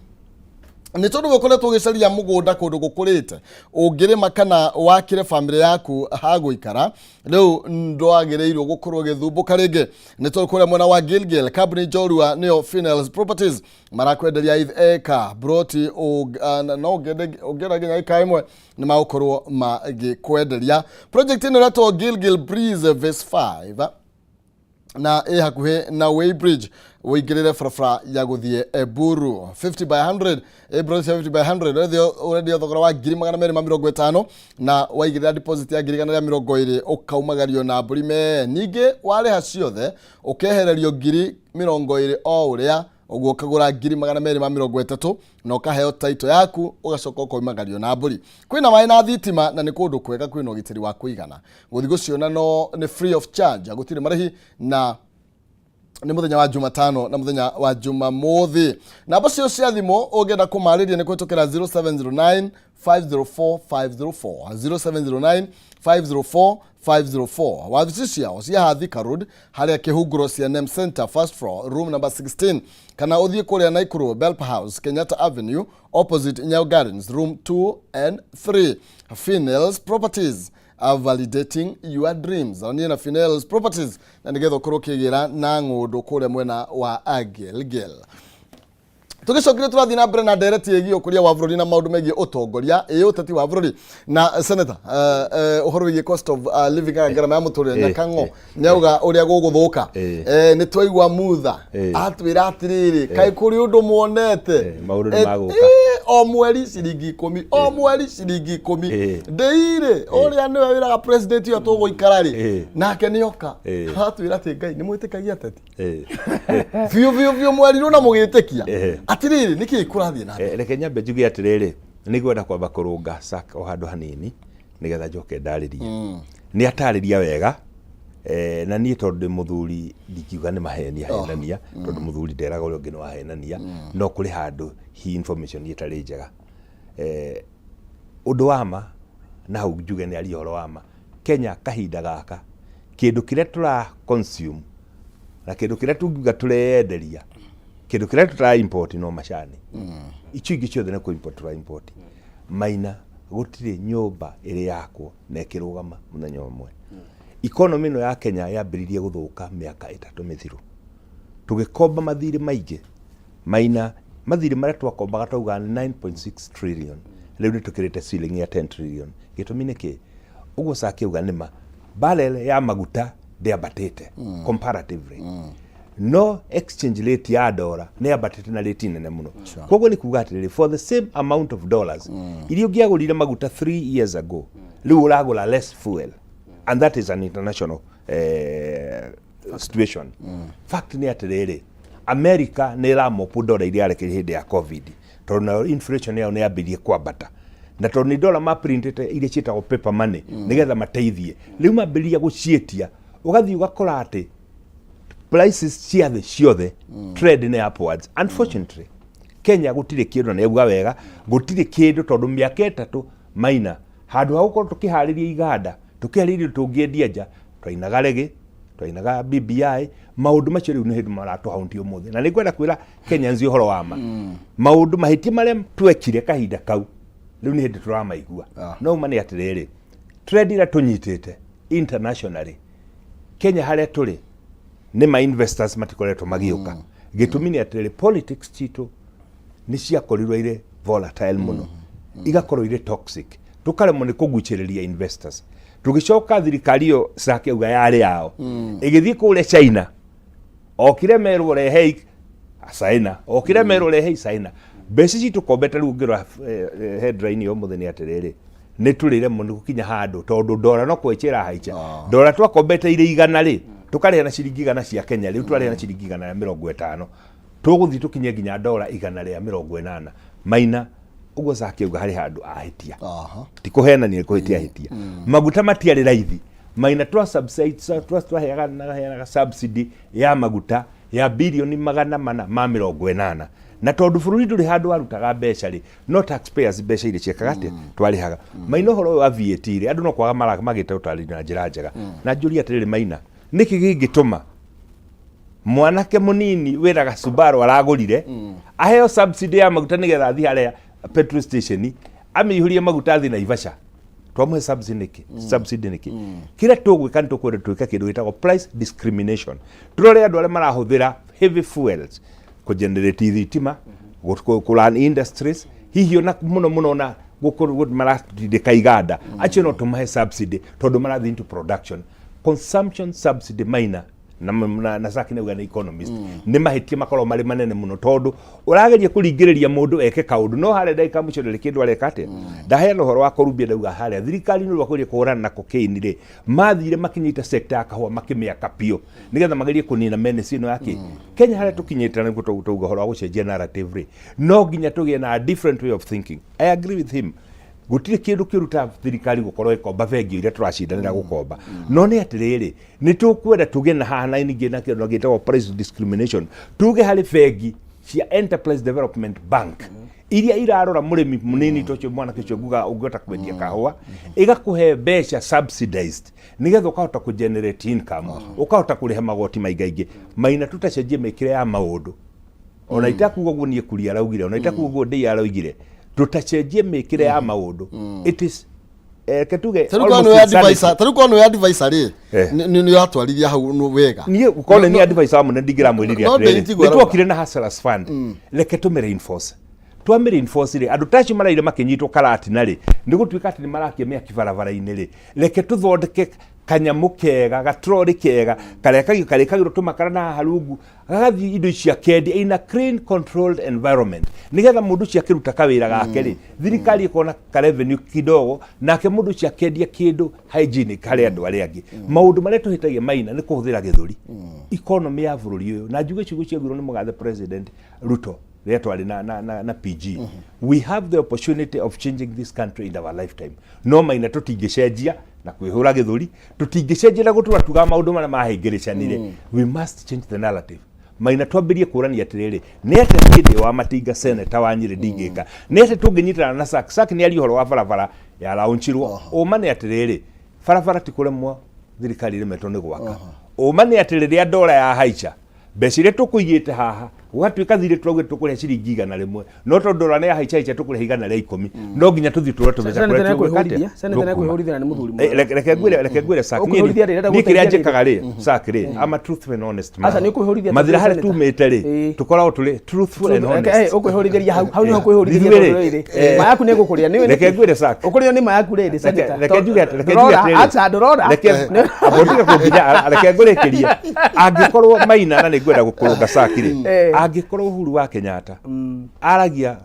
A: nĩ tondũ gũkoretwo ũgĩcaria mũgũnda kũndũ gũkũrĩte ũngĩrĩma kana wakĩre bamĩrĩ yaku ha gũikara. Rĩu ndwagĩrĩirwo gũkorwo ũgĩthumbũka rĩngĩ, nĩ tondũ kũrĩa mwena wa Gilgil, kambuni njorua nĩyo Finels Properties marakwenderia eka broti no ũngĩenda nginya ĩka 1 nĩ magũkorwo magĩkwenderia. Project ĩno ĩretwo Gilgil Breeze Phase 5 na ĩ hakuhĩ na Weighbridge, ũingĩrĩre barabara ya gũthiĩ Eburu. 50 by 100, ĩ broti cia 50 by 100 ũrendio thogora wa 250,000, na waigĩrĩra deposit ya 120,000 ũkaumagario na mbũri me. Ningĩ warĩha ciothe ũkehererio 20,000 o ũrĩa ũguo, ũkagũra 230,000 na ũkaheo title yaku, ũgacoka ũkoimagario na mbũri. Kwĩna maĩ na thitima, na nĩ kũndũ kwega kwĩna ũgitĩri wa kũigana. Gũthiĩ gũciona no nĩ free of charge, gũtirĩ marĩhi, na nĩ mũthenya wa Jumatano na mũthenya wa Jumamothi. Namba cio cia thimũ ũngĩenda kũmarĩria nĩ kũhĩtũkĩra 0709 504 504, 0709 504 504. Wabici ciao cia Thika Road, harĩa kĩhunguro CNM Center, first floor, room number 16, kana ũthiĩ kũrĩa Naikuru, Belp House, Kenyatta Avenue, opposite Nyayo Gardens, room 2 and 3. Finels Properties are validating your dreams. Niĩ na Finels Properties na nĩgetha ũkorwo ũkĩgĩra na ng'ũndũ kũrĩa mwena wa Gilgil. Tũgĩcokire tũrathiĩ na mbere na ndereti ĩgiĩ ũkũria wa bũrũri na maũndũ megiĩ ũtongoria, ĩ ũteti wa bũrũri. Na senator, ũhoro wĩgiĩ cost of living kana ngarama ya mũtũrĩre, Nyakang'o nĩauga ũrĩa gũgũthũka. Nĩ twaigua Mutha atwĩra atĩrĩrĩ, kaĩ kũrĩ ũndũ muonete?
C: Maũndũ nĩ magũka.
A: O mweri ciringi 10, o mweri ciringi 10. Ndĩirĩ ũrĩa nĩwe wĩraga president ũyũ tũgũikara rĩ, nake nĩoka atwĩra atĩ Ngai nĩ mwĩtĩkagia ateti biũ biũ biũ, mwerirwo na mũgĩtĩkia. Atĩrĩrĩ, nĩkĩ kũrathiĩ na mbere?
C: Reke nyambe njuge atĩrĩrĩ, nĩ ngwenda kwamba kũrũnga SAC o handũ hanini nĩgetha njoke ndarĩrie. Nĩ atarĩria wega, na niĩ tondũ ndĩ mũthuri ndingiuga nĩ maheni ahenania, tondũ mũthuri nderaga ũrĩa ũngĩ nĩ wahenania, no kũrĩ handũ hi information ĩtarĩ njega. Ũndũ wa ma, na hau njuge nĩ aria ũhoro wa ma, Kenya kahinda gaka, kĩndũ kĩrĩa tũra consume na kĩndũ kĩrĩa tũngiuga tũreyenderia, kĩndũ kĩrĩa tũtara import no macani. Icio ingĩ ciothe nĩ kũ import tũra import. Maina gũtirĩ nyũmba ĩrĩ yakwo na ĩkĩrũgama mũthenya ũmwe. Economy ĩno ya Kenya yambĩrĩirie gũthũka mĩaka 3 mĩthiru. Tũgĩkomba mathirĩ maingĩ. Maina mathirĩ marĩa twakombaga twaugaga nĩ 9.6 trillion, rĩu nĩ tũkĩrĩte ceiling ya 10 trillion. Gĩtũmi nĩ kĩ? Ũguo Sake auga nĩ ma, barrel ya maguta ndĩambatĩte comparatively, no exchange rate ya dollar nĩ yambatĩte na rate nene mũno. Koguo nĩ kuga atĩrĩrĩ, for the same amount of dollars iria ũngĩagũrire maguta 3 years ago, rĩu ũragũra less fuel, and that is an international situation. Fact nĩ atĩrĩrĩ, America nĩ ĩramopu dola iria yarekeire hĩndĩ ya COVID, tondũ nayo inflation yao nĩ yambĩrĩirie kwambata, na tondũ nĩ dola maprintĩte iria ciĩtagwo paper money nĩgetha mateithie, rĩu mambĩrĩria gũciĩtia, ũgathiĩ ũgakora atĩ prices cia thĩ ciothe trend nĩ upwards. Unfortunately, Kenya gũtirĩ kĩndũ, na nĩauga wega, gũtirĩ kĩndũ, tondũ mĩaka 3 Maina, handũ ha gũkorwo tũkĩharĩria iganda, tũkĩharĩria tũngĩendia nja, twainaga rege, twainaga BBI, maũndũ macio rĩu nĩ hĩndĩ maratũhaunti ũmũthĩ. Na nĩ ngwenda kwĩra Kenyans ũhoro wa ma, maũndũ mahĩtia marĩa twekire kahinda kau, rĩu nĩ hĩndĩ tũramaigua. No ma nĩ atĩrĩrĩ, trend ĩrĩa tũnyitĩte internationally, Kenya harĩa tũrĩ nĩ ma investors matikoretwo magĩũka. Gĩtũmi nĩ atĩrĩrĩ, politics citũ nĩ ciakorirwo irĩ volatile mũno, igakorwo irĩ toxic, tũkaremwo nĩ kũgucĩrĩria investors. Tũgĩcoka thirikari ĩyo cirakĩauga yarĩ yao ĩgĩthiĩ kũrĩa China, okire merwo rehei China, okire merwo rehei China mbeca ici tũkombete. Rĩu ũngĩrora headline ya ũmũthĩ nĩ atĩrĩrĩ, nĩ tũrĩremwo nĩ gũkinya handũ, tondũ ndora no kũhaica ĩrahaica. Ndora twakombete irĩ 100 rĩ, tũkarĩha na ciringi 100 cia Kenya, rĩu twarĩha na ciringi 150, tũgũthiĩ tũkinye nginya ndora 180. Maina, ũguo Sake auga harĩ handũ ahĩtia. Ti kũhenania, nĩ kũhĩtia ahĩtia. Maguta matiarĩ raithi, Maina. Twa subside twaheanaga subsidy ya maguta ya birioni 480, na tondũ bũrũri ndũrĩ handũ warutaga mbeca rĩ, no taxpayers mbeca iria ciekaga atĩa twarĩhaga. Maina, ũhoro ũyũ wa VAT rĩ, andũ no kwaga magĩte ũtarĩri na njĩra njega. Na njũrie atĩrĩrĩ, Maina, nĩkĩ gĩngĩtũma mwanake mũnini wĩna gacumbaro aragũrire aheo subsidy ya maguta nĩgetha athiĩ harĩa petrol station amĩihũrie maguta athiĩ Naivasha? Twamũhe subsidy nĩkĩ? Subsidy nĩkĩ? Kĩrĩa tũgwĩka, nĩ tũkwenda twĩke kĩndũ gĩtagwo price discrimination. Tũrore andũ arĩa marahũthĩra heavy fuels kũgenerate thitima, kũ run industries, hihi ona mũno mũno ona gũkorwo maratindĩka iganda, acio no tũmahe subsidy tondũ marathiĩ into production. Consumption subsidy, Maina, na Saki nĩauga nĩ economist, nĩ mahĩtia makoragwo marĩ manene mũno, tondũ ũrageria kũringĩrĩria mũndũ eke kaũndũ, no harĩa ndagĩka mũico ndĩrĩ kĩndũ areka atĩa. Ndaheana ũhoro wa Colombia, ndauga harĩa thirikari nĩ ũndũ wa kũgeria kũhũrana na cocaine rĩ, mathire makinyita sector ya kahũa makĩmĩaka biũ nĩgetha magerie kũnina menace ĩno ya kĩ. Kenya harĩa tũkinyĩte, na nĩguo tauga ũhoro wa gũcenjia narrative rĩ, no nginya tũgĩe na a different way of thinking. I agree with him, gũtirĩ kĩndũ kĩũru ta thirikari gũkorwo ĩkomba bengi iria tũracindanĩra gũkomba, no nĩ atĩrĩrĩ, nĩ tũkwenda tũgĩe na haha na ningĩ na kĩndũ gĩtagwo price discrimination, tuge harĩ bengi cia Enterprise Development Bank iria irarora mũrĩmi mũnini ta ũcio, mwanake ũcio nguga ũngĩhota kwendia kahũa, ĩgakũhe mbeca subsidized nĩgetha ũkahota kũ generate income, ũkahota kũrĩha magoti maingaingĩ. Maina, tũtacenjie mĩkĩre ya maũndũ, ona itakuga ũguo niĩ Kuria araugire, ona itakuga ũguo Ndĩi araugire, tũtacenjie mĩkĩre ya maũndũ, it is reke tuge
A: Tarĩu korwo
C: almost
A: nĩwe
C: insanity.
A: advisor, tarĩu korwo nĩwe advisor rĩ, nĩ ũratwarithia hau wega.
C: Niĩ korwo nĩ advisor wa mũnene, ndingĩramwĩrire
A: No
C: atĩrĩrĩ,
A: Ndĩi tiguo
C: nĩ
A: arauga.
C: twokire na Hustlers Fund, reke tũmĩ reinforce. Twamĩ reinforce rĩ, andũ ta acio maraire makĩnyitwo karatina rĩ, nĩ gũtuĩka atĩ nĩ marakia mĩaki barabara-inĩ rĩ, reke tũthondeke kanyamũ kega, gatrori kega karĩa karĩkagĩrwo tũmakara na haha rungu, gagathiĩ indo ici akendia in a clean, controlled environment, nĩgetha mũndũ ũcio akĩruta kawĩra gake rĩ, thirikari ĩkona ka revenue kidogo, nake mũndũ ũcio akendia kĩndũ hygienic harĩ andũ arĩa angĩ. Maũndũ marĩa tũhĩtagia, Maina, nĩ kũhũthĩra gĩthũri economy ya bũrũri ũyũ. Na njuge ciugo ciaugirwo nĩ mũgathe President Ruto. Rĩrĩa twarĩ na PG, we have the opportunity of changing this country in our lifetime. No Maina, tũtingĩcenjia na kwĩhũra gĩthũri, tũtingĩcenjia na gũtũra tugaga maũndũ marĩa mahĩngĩrĩcanire. We must change the narrative, Maina. Twambĩrie kũrania atĩrĩrĩ, nĩ atĩa niĩ ndĩ wa Matinga, senator wa Nyĩrĩ, ndingĩka? Nĩ atĩa tũngĩnyitana na SAC? SAC nĩ aria ũhoro wa barabara ya launchirwo. Ũma nĩ atĩrĩrĩ, barabara ti kũremwo thirikari ĩremetwo nĩ gwaka. Ũma nĩ atĩ rĩrĩa ndora ya haica, mbeca iria tũkũigĩte haha gũgatuĩka thirĩ tũraugĩte tũkũrĩha ciringi 100, no tondũ ndora nĩ yahaica haica tũkũrĩha 110, no nginya tũthiĩ tũre tũbeca
B: Senator
C: kũrĩa tũgwĩka atĩa?
B: nĩekwĩhũrithia, senator
C: Tũkuma.
B: nĩekwĩhũrithia na nĩ mũthuri
C: Eh,
B: mwega.
C: reke ngwĩre, reke ngwĩre Sak, niĩ
B: Ũkwĩhũrithia rĩ, renda
C: niĩ kĩrĩa
B: gũteithia rĩ.
C: njĩkaga rĩ, Sak rĩ, I'm a truthful and honest man.
B: Aca, nĩ ũkwĩhũrithia
C: Mathira
B: tondũ
C: harĩa
B: senator.
C: tumĩte rĩ,
B: Ĩĩ.
C: tũkoragwo tũrĩ truthful and honest.
B: Ũkwĩhũrithĩria hau hau nĩho kwĩhũrithĩria
C: Ithuĩ rĩ,
B: tondũ rĩrĩ
C: eh,
B: ma yaku nĩ ĩgũkũrĩa nĩ
C: reke ngwĩre Sak.
B: Ũkũrĩo nĩ ma yaku rĩrĩ, senator.
C: Reke njuge reke njuge
B: Ndũrora,
C: atĩrĩrĩ.
B: aca ndũrora.
C: Reke amba ũtige kũnginya, reke ngũrĩkĩrie. Angĩkorwo Maina, na nĩ ngwenda gũkũrũnga Saki rĩ, angĩkorwo Uhuru wa Kenyatta aragia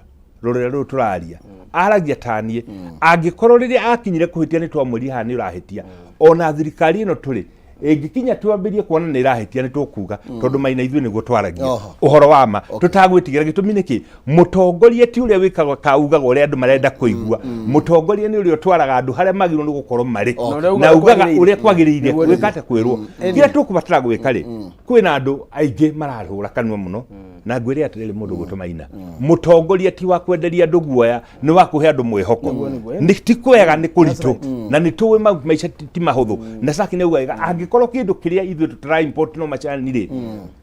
C: rũrĩra rũrũ tũraria, aragia taniĩ, angĩkorwo rĩrĩa akinyire kũhĩtia nĩ twamwĩrire haha nĩ ũrahĩtia, ona thirikari ĩno tũrĩ ĩngĩkinya twambĩrie kuona nĩ ĩrahĩtia, nĩ tũkuga, tondũ Maina ithuĩ nĩguo twaragia ũhoro wa ma tũtagwĩtigĩra. Gĩtũmi nĩkĩ? Mũtongoria ti ũrĩa wĩkaga kaugaga ũrĩa andũ marenda kũigua. Mũtongoria nĩ ũrĩa ũtwaraga andũ harĩa magĩrĩirwo nĩ gũkorwo marĩ
B: Na ũrĩa
C: na
B: ugaga
C: ugaga
B: kwagĩrĩire.
C: ũrĩa kwagĩrĩire
B: Nĩguo.
C: gwĩka atĩa kwĩrwo. Kĩrĩa tũkũbatara gwĩka rĩ, kwĩna andũ aingĩ marahũra kanua mũno, na ngwĩre atĩrĩrĩ, mũndũ gwĩtwo Maina, mũtongoria ti wa kwenderia andũ guoya, nĩ wa kũhe andũ mwĩhoko. Nĩ ti kwega, nĩ kũritũ, na nĩ tũĩ maica ti mahũthũ. Na Saki nĩ auga angĩkorwo kĩndũ kĩrĩa ithuĩ tũtara import no macani rĩ,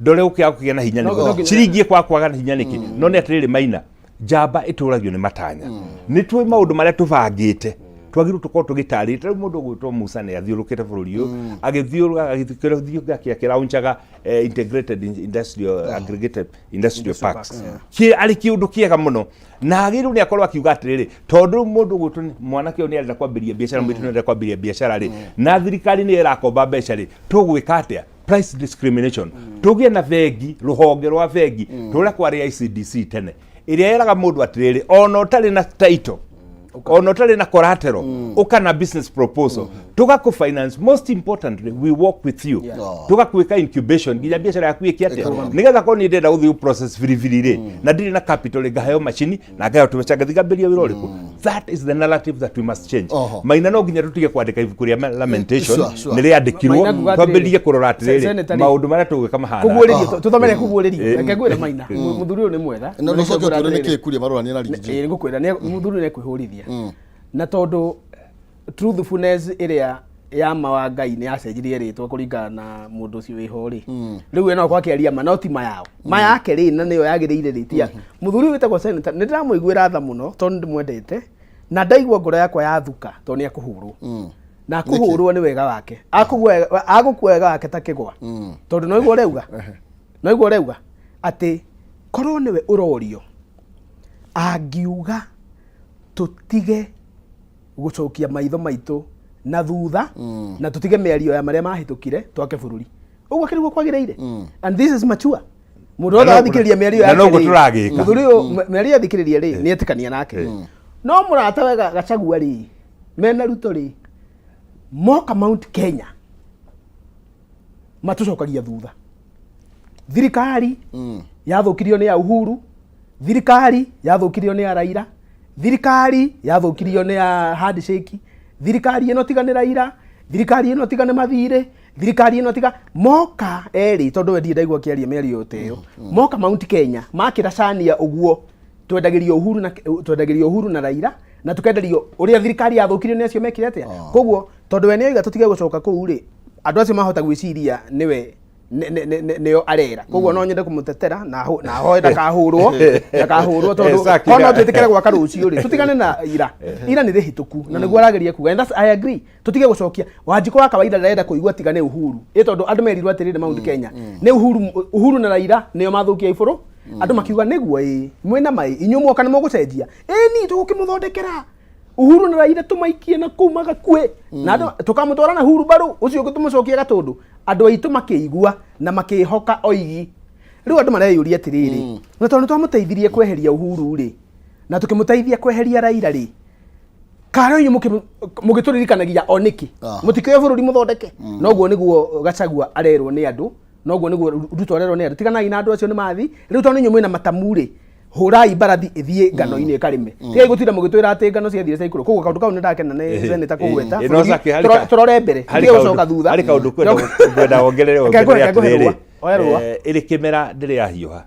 C: ndore ũkĩaga kũgĩa na hinya nĩkĩ, ciringi ĩkwaga kwaga na hinya nĩkĩ? No nĩ atĩrĩrĩ Maina, njamba ĩtũragio nĩ matanya. Nĩ tũĩ maũndũ marĩa tũbangĩte, twagĩrĩirwo tũkorwo tũgĩtarĩte. Rĩu mũndũ ũgwĩtwo Musa nĩ athiũrũkĩte bũrũri ũyũ, agĩthiũrũka agĩthiĩ akĩraunchaga integrated industrial, aggregated industrial parks. Arĩ kĩũndũ kĩega mũno, na agĩrĩirwo nĩ akorwo akiuga atĩrĩrĩ, tondũ rĩu mũndũ ũgwĩtwo mwanake ũyũ nĩ arenda kwambĩrĩria biacara, mũirĩtu nĩ arenda kwambĩrĩria biacara rĩ, na thirikari nĩ ĩrakomba mbeca rĩ, tũgwĩka atĩa? Price discrimination, tũgĩe na bengi, rũhonge rwa bengi tũrĩa kwarĩ ICDC tene, ĩrĩa ĩraga mũndũ atĩrĩrĩ, ona ũtarĩ na title, ona ũtarĩ na collateral, ũka na business proposal, tũgakũ finance. Most importantly, we work with you, tũgakwĩka incubation nginya biacara yaku ĩke atĩa, nĩgetha korwo niĩ ndĩrenda gũthiĩ process biribiri rĩ, na ndirĩ na capital rĩ, ngaheo macini na ngaheo tũbeca, ngathiĩ ngambĩrĩria wĩra ũrĩkũ. That is the narrative that we must change. Maina, no nginya tũtige kwandĩka ibuku rĩa lamentation. Nĩ rĩandĩkirwo.
B: Maina nguga atĩrĩrĩ,
C: Twambĩrĩrie kũrora atĩrĩrĩ,
B: Senator rĩ,
C: maũndũ marĩa tũgwĩka mahana
B: Kũguũrĩrio, tũthomere kũguũrĩrio. Reke ngwĩre Maina, mũthuri ũyũ nĩ mwega.
A: Na
B: Reke
A: ũcoke
B: ngwĩre
A: ũtwĩre nĩ
B: atĩrĩrĩ.
A: kĩ kuria marorania na Riggy G.
B: Ĩĩ, ngũkwĩra nĩ mũthuri nĩ ekwĩhũrithia, na tondũ truthfulness ĩrĩa ya ma wa Ngai nĩ yacenjirie rĩtwa kũringana na mũndũ ũcio wĩho rĩ, rĩu we no akorwo akĩaria ma, no ti ma yao, ma yake rĩ, na nĩyo yagĩrĩire rĩ, ti ya mũthuri ũyũ wĩtagwo senator. Nĩ ndĩramũiguĩra tha mũno tondũ nĩ ndĩmwendete, na ndaigua ngoro yakwa yathuka tondũ nĩ akũhũrwo, na akũhũrwo nĩ wega wake, agũkua wega wake ta kĩgwa, tondũ noiguo ũrauga, noiguo ũrauga atĩ korwo nĩwe ũrorio, angiuga tũtige gũcokia maitho maitũ na thutha na tũtige mĩario ya marĩa mahĩtũkire, twake bũrũri. Ũguo akĩrĩguo kwagĩrĩire, and this is mature. Mũndũ wothe athikĩrĩria mĩario
C: Na
B: yake
C: noguo
B: rĩ,
C: tũragĩka.
B: Mũthuri ũyũ mĩario athikĩrĩria rĩ, nĩ etĩkania nake. No mũrata wega Gachagua rĩ, mena Ruto rĩ, moka Mount Kenya matũcokagia thutha. Thirikari yathũkirio nĩ ya Uhuru, thirikari yathũkirio nĩ ya Raila, thirikari yathũkirio nĩ ya handshake, thirikari ĩno tiga nĩ Raila, thirikari ĩno tiga nĩ mathirĩ, thirikari ĩno tiga moka erĩ, tondũ we ndirĩ ndaigua akĩaria mĩario ta ĩyo. Moka Mount Kenya makĩra cania ũguo, twendagĩrio Uhuru na twendagĩrio Uhuru na Raila, na tukenderio ũrĩa thirikari yathũkirio nĩ acio mekire atĩa. Koguo tondũ we nĩoiga tũtige gũcoka kũu rĩ, andũ acio mahota gwĩciria nĩwe nĩo arera. Koguo no nyende kũmũtetera na hoe ndakahũrwo, ndakahũrwo, tondũ korwo no twĩtĩkĩre gwaka rũciũ rĩ, tũtigane na ira. Ira nĩ rĩhĩtũku, na nĩguo arageria kuga, and that's, I agree, tũtige gũcokia. Wanjikũ wa kawaida ndarenda kũigua tiga nĩ Uhuru, ĩ tondũ andũ merirwo atĩrĩrĩ, Mount Kenya nĩ Uhuru, Uhuru na Raila nĩo mathũkia ibũrũ. Andũ makiuga nĩguo, ĩ mwĩna mai inyuĩ mwoka nĩ mũgũcenjia, ĩ ni tũgũkĩmũthondekera Uhuru na Raila, tũmaikie na kũu magakue, na andũ tũkamũtwara na Uhuru mbaru ũcio ũngĩ tũmũcokie gatũndũ. Andũ aitũ makĩigua na makĩhoka oigi. Rĩu andũ mareyũria atĩrĩrĩ, na tondũ nĩ twamũteithirie kweheria Uhuru rĩ, na tũkĩmũteithia kweheria Raila rĩ, karĩ inyuĩ mũgĩtũririkanagia o nĩkĩ? Mũtikĩoe bũrũri mũthondeke. Noguo nĩguo Gachagua arerwo nĩ andũ, noguo nĩguo Ruto arerwo nĩ andũ, tiganai na andũ acio nĩ mathi rĩu, tondũ inyuĩ mwĩna matamu rĩ. Hũrai mbarathi ĩthiĩ ngano-inĩ ĩkarĩme. Tigai gũtinda mũgĩtwĩra atĩ ngano ciathire ciaikũrũka. Koguo kaũndũ kau nĩ ndakena nĩ senator kũgweta.
C: No
B: Bũrũri,
C: Zaki, harĩ
B: tũrore mbere,
C: harĩ
B: tige gũcoka thutha.
C: Harĩ kaũndũ kwenda wongerere
B: Reke ngũhe,
C: wongerere
B: reke ngũhe
C: atĩrĩrĩ.
B: rũa. Oya rũa.
C: Ĩrĩ kĩmera ndĩrĩ yahiũha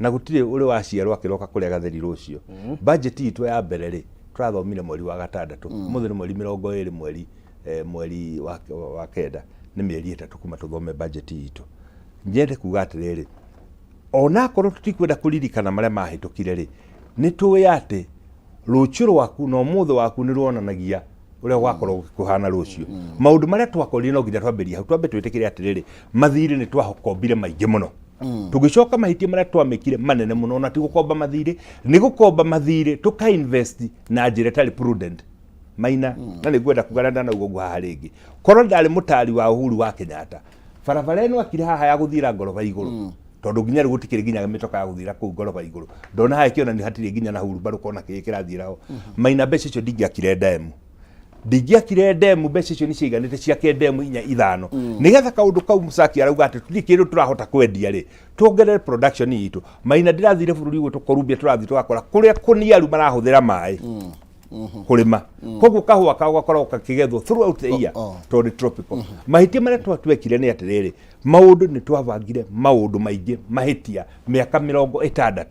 C: na gũtirĩ ũrĩ waciarwo akĩroka kũrĩa gatheri rũciũ. Budget itũ ya mbere rĩ, tũrathomire mweri wa gatandatũ, ũmũthĩ nĩ mweri 20 mweri wa kenda, nĩ mĩeri 3 kuma tũthome budget itũ. Nyende kuga atĩrĩrĩ, onakorwo tũtikwenda kũririkana marĩa mahĩtũkire rĩ, nĩ tũĩ atĩ rũciũ rwaku na ũmũthĩ waku nĩ ruonanagia ũrĩa gwakorwo kũhana rũciũ. Maũndũ marĩa twakorire no nginya twambĩrie hau, twambe twĩtĩkĩre atĩrĩrĩ, mathirĩ nĩ twakombire maingĩ mũno. Tũgĩcoka mahĩtia marĩa twamĩkire manene mũno, ona ti gũkomba mathirĩ, nĩ gũkomba mathirĩ tũka invest na njĩra ĩtarĩ prudent. Maina, na nĩ ngwenda kuga na ndanauga ũguo haha rĩngĩ, korwo ndarĩ mũtari wa Uhuru wa Kenyatta, barabara ĩno akire haha ya gũthiĩra ngoroba igũrũ, tondũ nginya rĩu gũtikĩrĩ nginya mĩtoka ya gũthiĩra kũu ngoroba igũrũ, ndona haha ĩkĩonania hatirĩ nginya na hurumbarũ kona kĩrĩa kĩrathiĩra ho. Maina, mbeca icio ndingĩakire ndemu, ndingĩakire ndemu, mbeca icio nĩ ciaiganĩte ciake ndemu inya ithano, nĩgetha kaũndũ kau Mũcaki arauga atĩ tũtirĩ kĩndũ tũrahota kwendia rĩ, tuongerere production itũ. Maina, ndĩrathire bũrũri ũyũ Columbia, tũrathiĩ tũgakora kũrĩa kũniaru marahũthĩra maĩ kũrĩma, koguo kahũa kao gakoragwo kakĩgethwo throughout the year tondũ nĩ tropical. Mahĩtia marĩa twekire nĩ atĩrĩrĩ, maũndũ nĩ twabangire maũndũ maingĩ mahĩtia mĩaka 60,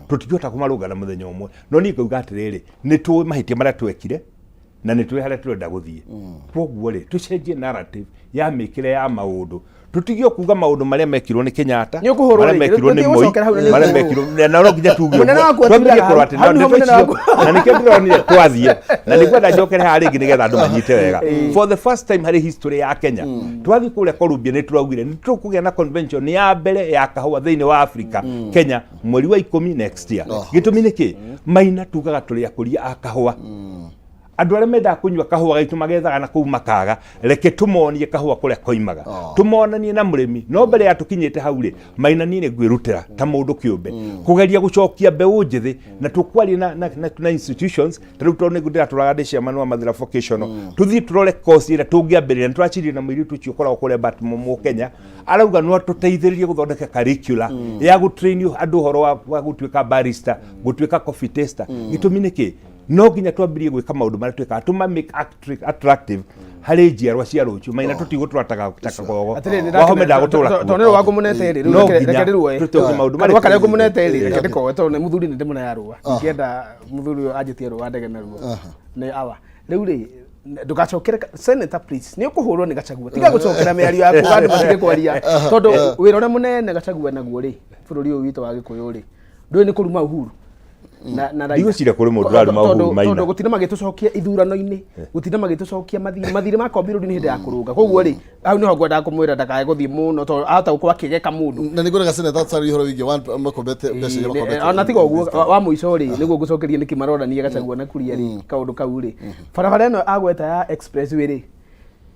C: tũtingĩhota kũmarũnga na mũthenya ũmwe. No niĩ ngauga atĩrĩrĩ, nĩ tũĩ mahĩtia marĩa twekire na nĩ tũĩ harĩa tũrenda gũthiĩ. Koguo rĩ, tũcenjie narrative ya mĩkĩre ya maũndũ, tũtige kuga maũndũ marĩa mekirwo nĩ Kenyatta,
B: Nĩ ũkũhũrwo
C: marĩa
B: rĩngĩ.
C: mekirwo nĩ
B: Tũtige
C: Moi,
B: gũcokera hau na nĩ
C: marĩa
B: ũkũhũrwo.
C: mekirwo na no nginya tuge
B: Mũnene
C: ũguo.
B: waku
C: Twambĩrĩrie
B: aturaga
C: kũrora
B: hau.
C: atĩ
B: Hau
C: na
B: nĩho
C: ndeto
B: mũnene
C: icio
B: waku.
C: na nĩkĩo ndĩronire twathiĩ na nĩngwenda njokere haha rĩngĩ nĩgetha andũ manyite wega. For the first time harĩ history ya Kenya, twathiĩ kũrĩa Columbia nĩ tũraugire nĩ tũkũgĩa na convention ya mbere ya kahũa thĩinĩ wa Africa, Kenya, mweri wa 10 next year. Gĩtũmi nĩ kĩ? Maina, tugaga tũrĩ akũria a kahũa. Andũ arĩa mendaga kũnyua kahũa gaitũ magethaga na kũu makaga. Reke tũmonie kahũa kũrĩa koimaga, tũmonanie na mũrĩmi. No mbere ya tũkinyĩte hau rĩ, Maina, niĩ nĩ ngwĩrutĩra ta mũndũ kĩũmbe kũgeria gũcokia mbeũ njĩthĩ na tũkwaria na institutions ta rĩu, tondũ nĩ ndĩratũraga ndĩ chairman wa Mathira Vocational, tũthiĩ tũrore course ĩrĩa tũngĩambĩrĩria. Nĩ tũracirie na mũirĩtu ũcio ũkoragwo kũrĩa but Mũkenya, arauga no atũteithĩrĩrie gũthondeka curricula ya gũtrain andũ ũhoro wa gũtuĩka barista, gũtuĩka coffee taster. Gĩtũmi nĩ kĩ? No nginya twambĩrĩrie gwĩka maũndũ marĩa twĩkaga, tũma make attractive harĩ njiarwa cia rũciũ. Maina, tũtigũtũra ta kagogo.
B: Atĩrĩrĩ,
C: Wahome ndagũtũra
B: tondũ nĩ rũa ngũmũnete rĩ, rĩu
C: No
B: reke
C: nginya
B: ndĩruoe.
C: tũtũke maũndũ
B: Karũa
C: marĩa
B: karĩa ngũmũnete rĩ, reke ndĩkoe tondũ nĩ mũthuri nĩ ndĩmũnea rũa. Ingĩenda mũthuri ũyũ anjĩtie rũa ndege naruo. Nĩ awa. Rĩu rĩ, ndũgacokere senator, please, nĩ ũkũhũrwo nĩ Gachagua. Tiga gũcokera mĩario yaku andũ matige kwaria, tondũ wĩra ũrĩa mũnene Gachagua naguo rĩ, bũrũri ũyũ witũ wa Gĩkũyũ rĩ, ndũĩ nĩ kũruma Uhuru na Raila.
C: Ndigwĩciria kũrĩ mũndũ ũraruma Uhuru,
B: Tondũ
C: Maina.
B: Gũtinda magĩtũcokia ithurano-inĩ, gũtinda magĩtũcokia mathirĩ, mathirĩ makombirwo nĩ hĩndĩ ya kũrũnga. Koguo rĩ, hau nĩho ngwendaga kũmwĩra ndakae gũthiĩ mũno tondũ ahota gũkorwo akĩgeka mũndũ.
A: Na nĩ ngwenda seneta tari ũhoro wĩgiĩ makombete mbeca iria makombete.
B: Ona tiga ũguo, wa mũico rĩ, nĩguo ngũcokeria nĩkĩ maronania Gachagua na Kuria rĩ, kaũndũ kau rĩ, barabara ĩno agweta ya expressway rĩ,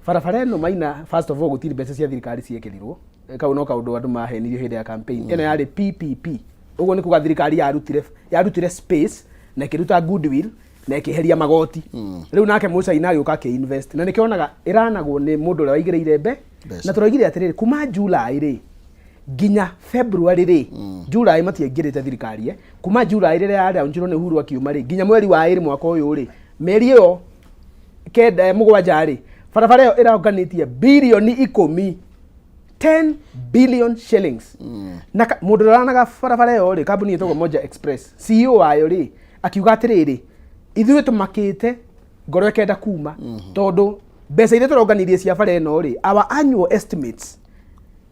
B: barabara ĩno, Maina, first of all, gũtirĩ mbeca cia thirikari ciekĩrirwo. Kau no kaũndũ andũ mahenirio hĩndĩ ya campaign. Ĩno yarĩ PPP, ũguo nĩ kuga thirikari yarutire space na ĩkĩruta goodwill na ĩkĩeheria magoti. Rĩu nake Mũcaina agĩũka akĩ-invest, na nĩkĩo onaga ĩranagwo nĩ mũndũ ũrĩa waigĩrĩire
A: Mbeca.
B: Na tũroigire atĩrĩrĩ, kuma July rĩ nginya February rĩ, July matiaingĩrĩte thirikari, kuma July rĩrĩa yaraunjirwo nĩ Uhuru akiuma rĩ, nginya mweri wa 2 mwaka ũyũ rĩ, mĩeri ĩyo 9, 7 rĩ, barabara ĩyo ĩronganĩtie birioni 10, 10 billion shillings. Na mũndũ ũrĩa ũranaga barabara ĩyo rĩ, kambuni ĩtagwo Moja Express, CEO wayo rĩ, akiuga atĩrĩrĩ, ithuĩ tũmakĩte ngoro ĩkenda kuma, tondũ mbeca iria tũronganirie cia bara ĩno rĩ, our annual estimates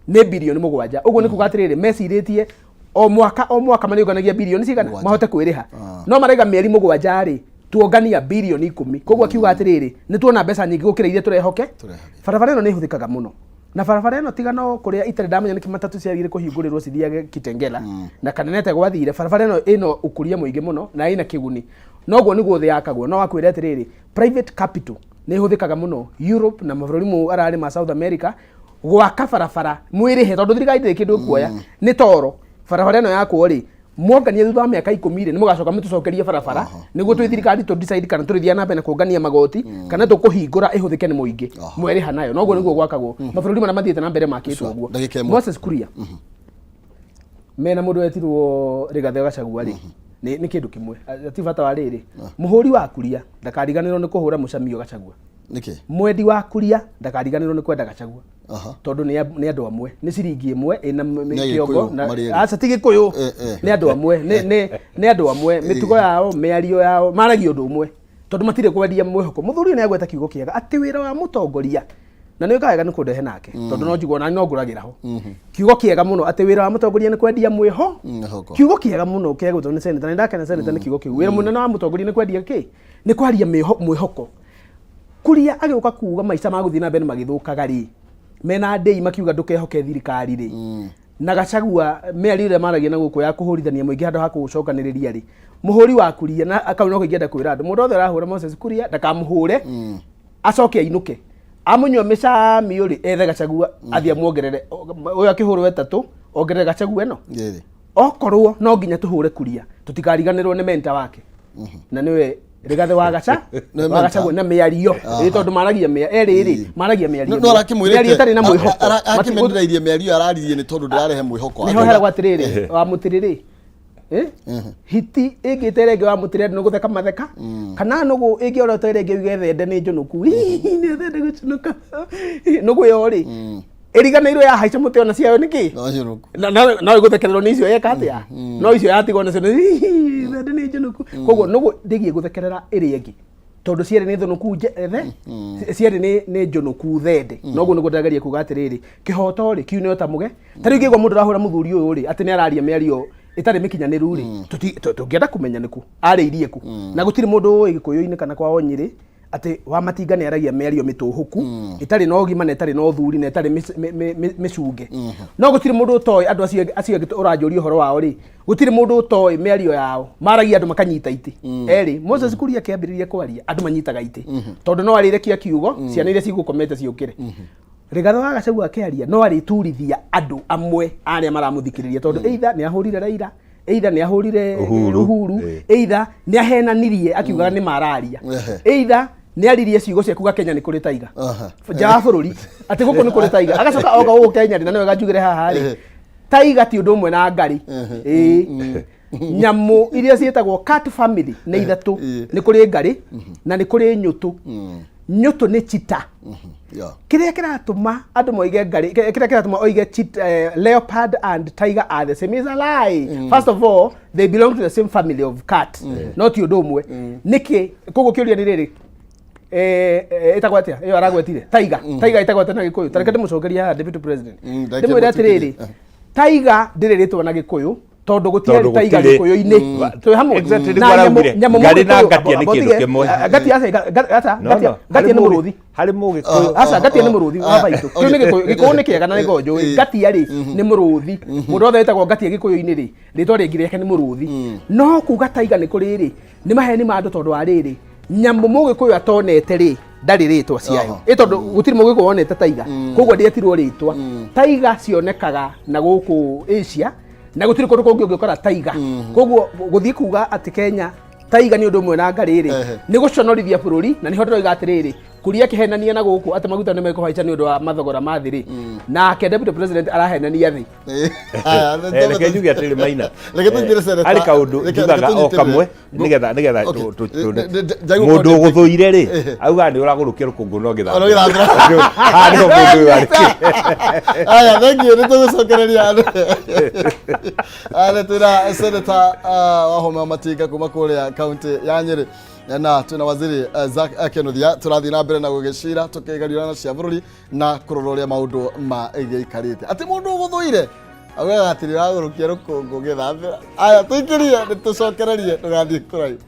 B: nĩ birioni 7. Ũguo nĩ kuga atĩrĩrĩ, mecirĩtie o mwaka o mwaka marĩũnganagia birioni cigana
A: 7.
B: mahote kwĩrĩha. No maraiga mĩeri 7 rĩ, tuongania birioni 10. Koguo akiuga atĩrĩrĩ, nĩ tuona mbeca nyingĩ gũkĩra iria tũrehoke.
A: Tũrehoke.
B: Barabara ĩno nĩ ĩhũthĩkaga mũno, na barabara ĩno tiga no kũrĩa itarĩ ndamenya nĩkĩ matatũ ciagire kũhingũrĩrwo cithiage Kitengela na Kanenete gwathire. Barabara ĩno ĩna ũkũria mũingĩ mũno na ĩna kĩguni. Noguo nĩguo thĩ yakagwo. No akwĩre atĩrĩrĩ, private capital nĩ ĩhũthĩkaga mũno Europe na mabũrũri mu ararĩ ma South America gwaka barabara, mwĩrĩhe tondũ thirikari ndĩrĩ kĩndũ ĩkuoya. Nĩ toro barabara ĩno yakwo rĩ, mwongania thutha wa mĩaka 10 rĩ, nĩ mũgacoka mũtũcokerie barabara nĩguo twĩ thirikari tũ decide kana tũrĩthiaga na mbere na kũngania magoti kana tũkũhingũra ĩhũthĩke nĩ mũingĩ mwerĩha nayo. Noguo nĩguo gwakagwo mabũrũri marĩa mathiĩte na mbere makĩtwo ũguo.
A: Ndagĩka 1.
B: Moses Kuria. Mena mũndũ wetirwo Rigathĩ wa Gachagua rĩ, nĩ kĩndũ kĩmwe. Ti bata wa rĩrĩ, mũhũri wa kuria ndakariganĩrwo nĩ kũhũra mũcamio Gachagua.
A: Nĩkĩ?
B: Mwendi wa kuria ndakariganĩrwo nĩ kwenda Gachagua.
A: Aha.
B: Tondũ nĩ andũ amwe, nĩ ciringi ĩmwe ĩna
A: Nĩ
B: kĩongo
A: Agĩkũyũ
B: na
A: marĩ erĩ.
B: Aca, ti Gĩkũyũ.
A: Eh, eh.
B: Nĩ andũ amwe, nĩ andũ amwe, mĩtugo yao, mĩario yao, maragia ũndũ ũmwe tondũ matirĩ kwendia mwĩhoko. Mũthuri ũyũ nĩ agweta kiugo kĩega atĩ wĩra wa mũtongoria, na nĩ wega nĩ kũndehe nake tondũ no njiguo na no ngũragĩra ho kiugo kĩega mũno atĩ wĩra wa mũtongoria nĩ kwendia mwĩho.
A: Mwĩhoko.
B: Kiugo kĩega mũno kĩagwetwo nĩ senator, nĩ ndakena senator nĩ kiugo kĩu. Wĩra mũnene wa mũtongoria nĩ kwendia kĩ? Nĩ kwaria mwĩhoko. Kuria agĩũka kuga maica ma gũthiĩ na mbere magĩthũkaga rĩ, mena ndĩi makiuga ndũkehoke thirikari rĩ, na Gachagua mĩario ĩrĩa maragia na gũkũ ya kũhũrithania mũingĩ handũ ha kũũcokanĩrĩria rĩ, mũhũri wa Kuria na kau no ingĩenda kwĩra andũ, mũndũ othe ũrahũra Moses Kuria ndakamũhũre, acoke ainũke amũnyua mĩcamio rĩ, ethe Gachagua athiĩ amuongerere ũyũ akĩhũrwo ĩtatũ, ongerere Gachagua ĩno.
A: Ĩrĩ.
B: Okorwo no nginya tũhũre Kuria, tũtikariganĩrwo nĩ mentor wake na nĩwe Rigathĩ wa Gaca
A: Nĩwe
B: wa
A: mentor.
B: Gachagua na mĩario ĩ, tondũ maragia erĩ rĩ, maragia mĩario
A: No arakĩmwĩrĩte
B: mĩario ĩtarĩ na mwĩhoko.
A: Akĩmendereirie mĩario araririe nĩ tondũ ndĩrarehe mwĩhoko.
B: Nĩho heragwo atĩrĩrĩ wa mũtĩrĩrĩ, hiti ĩngĩte ĩrĩa ĩngĩ wa mũtĩrĩ, andũ nĩ gũtheka matheka, kana nũgũ ĩngĩorota ĩrĩa ĩngĩ yuge thende nĩ njũnũku, nĩ thende gũcunũka, nũgũ ĩyo rĩ ĩriganĩirwo yahaica mũtĩ ona ciayo nĩkĩ?
A: No njũnũku.
B: Na no ĩgũthekererwo nĩ icio yeka atĩa, no icio yatigwo nacio nĩ thende nĩ njũnũku. Koguo nũgũ ndĩgiĩ gũthekerera ĩrĩa ĩngĩ tondũ cierĩ nĩ thũnũku ethe cierĩ nĩ njũnũku thende. Noguo nĩguo ndĩrageria kuga atĩrĩrĩ, kĩhoto rĩ kiu nĩ ta mũge. Ta rĩu ingĩigua mũndũ ũrahũra mũthuri ũyũ rĩ atĩ nĩ araria mĩario ĩtarĩ mĩkinyanĩru rĩ, tũngĩenda kũmenya nĩkũ arĩirie kũ, na gũtirĩ mũndũ ũĩ Gĩkũyũ-inĩ kana kwa Onyĩrĩ atĩ Wamatinga nĩ aragia mĩario mĩtũhũku ĩtarĩ na ũgima na ĩtarĩ na ũthuri na ĩtarĩ mĩcunge. No gũtirĩ mũndũ ũtoĩ andũ acio angĩ ũranjũria ũhoro wao rĩ, gũtirĩ mũndũ ũtoĩ mĩario yao, maragia andũ makanyita itĩ. Erĩ Moses Kuria akĩambĩrĩria kwaria andũ manyitaga itĩ tondũ no arĩrekia kiugo ciana iria cigũkomete ciũkĩre. Rigathĩ wa Gachagua akĩaria no arĩturithia andũ amwe arĩa maramũthikĩrĩria tondũ either nĩ ahũrire Raila, either nĩ ahũrire
C: Uhuru.
B: Uhuru, either nĩ ahenanirie akiugaga nĩ mararia, either nĩ aririe ciugo cia kuga Kenya nĩ kũrĩ taiga, nja wa bũrũri atĩ gũkũ nĩ kũrĩ taiga, agacoka oka gũkũ Kenya rĩ, na nĩwe njugĩre haha rĩ, taiga ti ũndũ ũmwe na ngarĩ. Ĩĩ, nyamũ iria ciĩtagwo cat family nĩ ithatũ. Nĩ kũrĩ ngarĩ na nĩ kũrĩ nyũtũ. Nyũtũ nĩ cheetah. Kĩrĩa kĩratũma andũ moige ngarĩ, kĩrĩa kĩratũma oige leopard and tiger are the same is a lie. First of all, they belong to the same family of cat, no ti ũndũ ũmwe. Nĩkĩ? Koguo kĩũria nĩ rĩrĩ, ĩtagwo atĩa ĩyo aragwetire tiger? Tiger ĩtagwo atĩa na Gĩkũyũ? Tareke ndĩmũcokerie haha deputy president.
A: Ndeke
B: ndĩmwĩre atĩrĩrĩ,
A: mũtĩkĩrie.
B: Tiger ndĩrĩ rĩtwa na Gĩkũyũ tondũ gũtiarĩ
C: Tondũ
B: tiger
C: gũtirĩ.
B: Gĩkũyũ-inĩ. Twĩ hamwe?
C: Exactly,
B: Na
C: nĩguo
B: nyamũ
C: araugire.
B: nyamũ
C: Ngarĩ na
B: Mũgĩkũyũ-
C: ngatia nĩ
B: amba
C: kĩndũ
B: ũtige,
C: kĩmwe.
B: Ngatia aca, aca,
C: No,
B: ngatia
C: no.
B: ngatia
C: Harĩ
B: nĩ mũrũthi.
C: Harĩ Mũgĩkũyũ.
B: Aca, ngatia nĩ mũrũthi wa baitũ. Kĩu nĩ Gĩkũyũ, Gĩkũyũ nĩ kĩega na nĩko njũĩ. Ngatia rĩ nĩ mũrũthi. Mũndũ wothe wĩtagwo ngatia Gĩkũyũ-inĩ rĩ, rĩtwa rĩngĩ rĩake nĩ mũrũthi. No kuga taiga nĩ kũrĩ rĩ, nĩ maheni ma andũ tondũ wa rĩrĩ, nyamũ Mũgĩkũyũ atonete rĩ ndarĩ rĩtwa ciayo. Ĩ tondũ gũtirĩ Mũgĩkũyũ wonete taiga, koguo ndĩetirwo rĩtwa. Taiga cionekaga na gũkũ Asia na gũtirĩ kũndũ kũngĩ ũngĩkora taiga. Koguo gũthiĩ kuga atĩ Kenya taiga nĩ ũndũ ũmwe na ngarĩ rĩ, nĩ gũconorithia bũrũri. Na nĩho ndĩroiga atĩrĩrĩ, Kuria akĩhenania na gũkũ atĩ maguta nĩ mekũhaica nĩ ũndũ wa mathogora ma thĩ rĩ, nake deputy president arahenania thĩ.
A: Aya,
C: Reke njuge atĩrĩ, Maina.
A: Reke tũingĩre senator.
C: Harĩ kaũndũ njugaga
A: reke
C: o
A: tũnyitĩrĩre.
C: kamwe nĩgetha
A: Okay. Njagĩrĩirwo
C: mũndũ
A: kũndĩ-
C: ũgũthũire rĩ augaga nĩ ũragũrũkia rũkũngũ no
A: Ono gĩthambĩra.
C: gĩthambĩra. Haha nĩho mũndũ ũyũ arĩ.
A: Aya, thank you, nĩ tũgũcokereria andũ. Aya, nĩ twĩna senator Wahome wa Matinga kuma kũrĩa kaunti ya Nyĩrĩ na twĩna waziri Zack Kinuthia. Tũrathiĩ na mbere na gũgĩcira tũkĩgariũrana cia bũrũri na kũrora ũrĩa maũndũ magĩikarĩte, atĩ mũndũ ũgũthũire augaga atĩ nĩ ũragũrũkia rũkũngũ gĩthambĩra. Aya, tũikĩrie, nĩ tũcokererie, ndũgathiĩ kũraihu.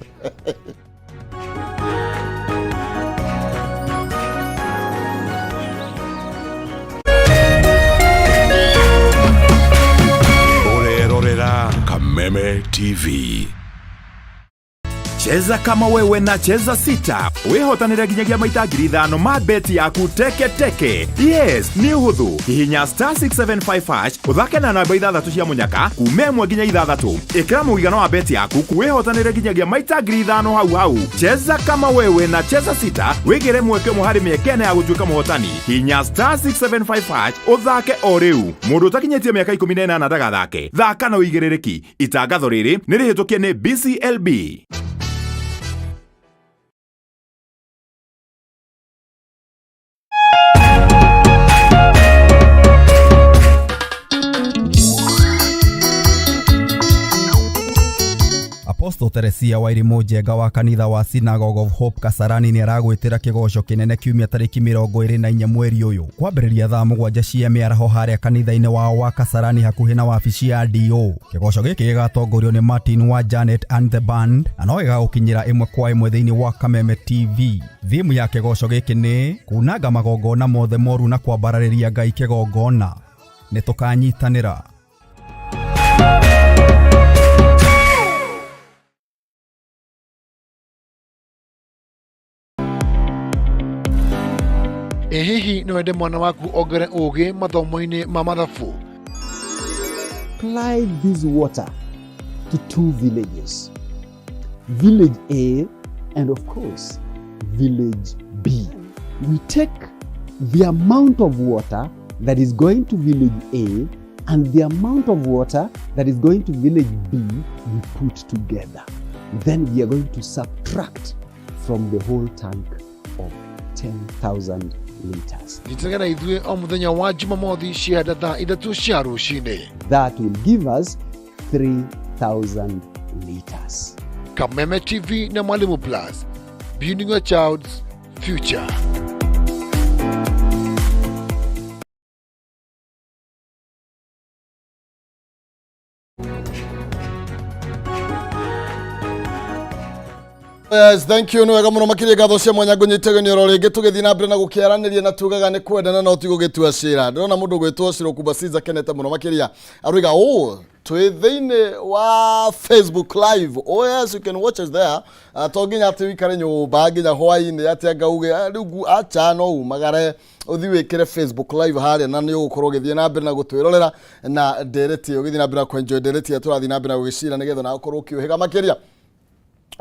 D: Ũrerorera Kameme TV. Cheza kama wewe na Cheza Sita wĩhotanĩre nginyagia maita 5,000 ma beti yaku teke teke. Yes, nĩ ũhũthũ. Hihinya star 675 hash ũthake na namba ithathatũ cia mũnyaka kuma 1 nginya 6. Ĩkĩra mũigana wa beti yaku wĩhotanĩre nginyagia maita 5,000 hau hau. Cheza kama wewe na Cheza Sita wĩgĩre mweke ũmwe harĩ mĩeke ĩna ya gũtuĩka mũhotani. Hihinya star 675 hash ũthake o rĩu. Mũndũ ũtakinyĩtie mĩaka 18 ndagathake. Thaka na ũigĩrĩrĩki. Itangatho rĩrĩ nĩ rĩhĩtũkie nĩ BCLB.
E: Apostle Teresia Wairimu Njenga wa kanitha wa Synagogue of Hope Kasarani nĩ aragwĩtĩra kĩgoco kĩnene kiumia tarĩki 24 mweri ũyũ kwambĩrĩria thaa 7 cia mĩaraho harĩa kanitha-inĩ wao wa Kasarani hakuhĩ na wabici ya DO. Kĩgoco gĩkĩ gĩgatongorio nĩ Martin wa Janet and the Band na no gĩgagũkinyĩra ĩmwe kwa ĩmwe thĩinĩ wa Kameme TV. Thimu ya kĩgoco gĩkĩ nĩ kunanga magongona mothe moru na kwambararĩria Ngai kĩgongona. Nĩ tũkanyitanĩra.
F: Ĩ hihi no wende mwana waku ongere ũgĩ mathomo-inĩ ma mathabu?
G: Supply this water to two villages, Village A and of course Village B. We take the amount of water that is going to Village A and the amount of water that is going to Village B, we put together. Then we are going to subtract from the whole tank of 10,000 liters.
F: Nyitanĩra na ithuĩ o mũthenya wa Jumamothi cianda thaa 3 cia rũcinĩ.
G: That will give us 3,000 liters.
F: Kameme TV na Mwalimu Plus, building your child's future.
A: Yes, thank you. Nĩ wega mũno makĩria ngatho cia mwanya ngũnyitagio nĩ oro rĩngĩ tũgĩthiĩ na mbere na gũkĩaranĩria na tugaga nĩ kwendana no ti gũgĩtua cira. Ndĩrona mũndũ ũgwĩtwo Ciro Kuba Caesar kenete mũno makĩria aroiga ũũ twĩ thĩinĩ wa Facebook live. Oh yes, you can watch us there. To nginya atĩ ũikare nyũmba nginya hwainĩ atĩ anga uge rĩu acha no umagare ũthiĩ wĩkĩre Facebook live harĩa na nĩ ũgũkorwo ũgĩthiĩ na mbere na gũtwĩrorera na ndereti ũgĩthiĩ na mbere na kwenjoy ndereti ĩrĩa tũrathiĩ na mbere na gũgĩcira nĩgetha nawe ũkorwo ũkĩũhĩga makĩria.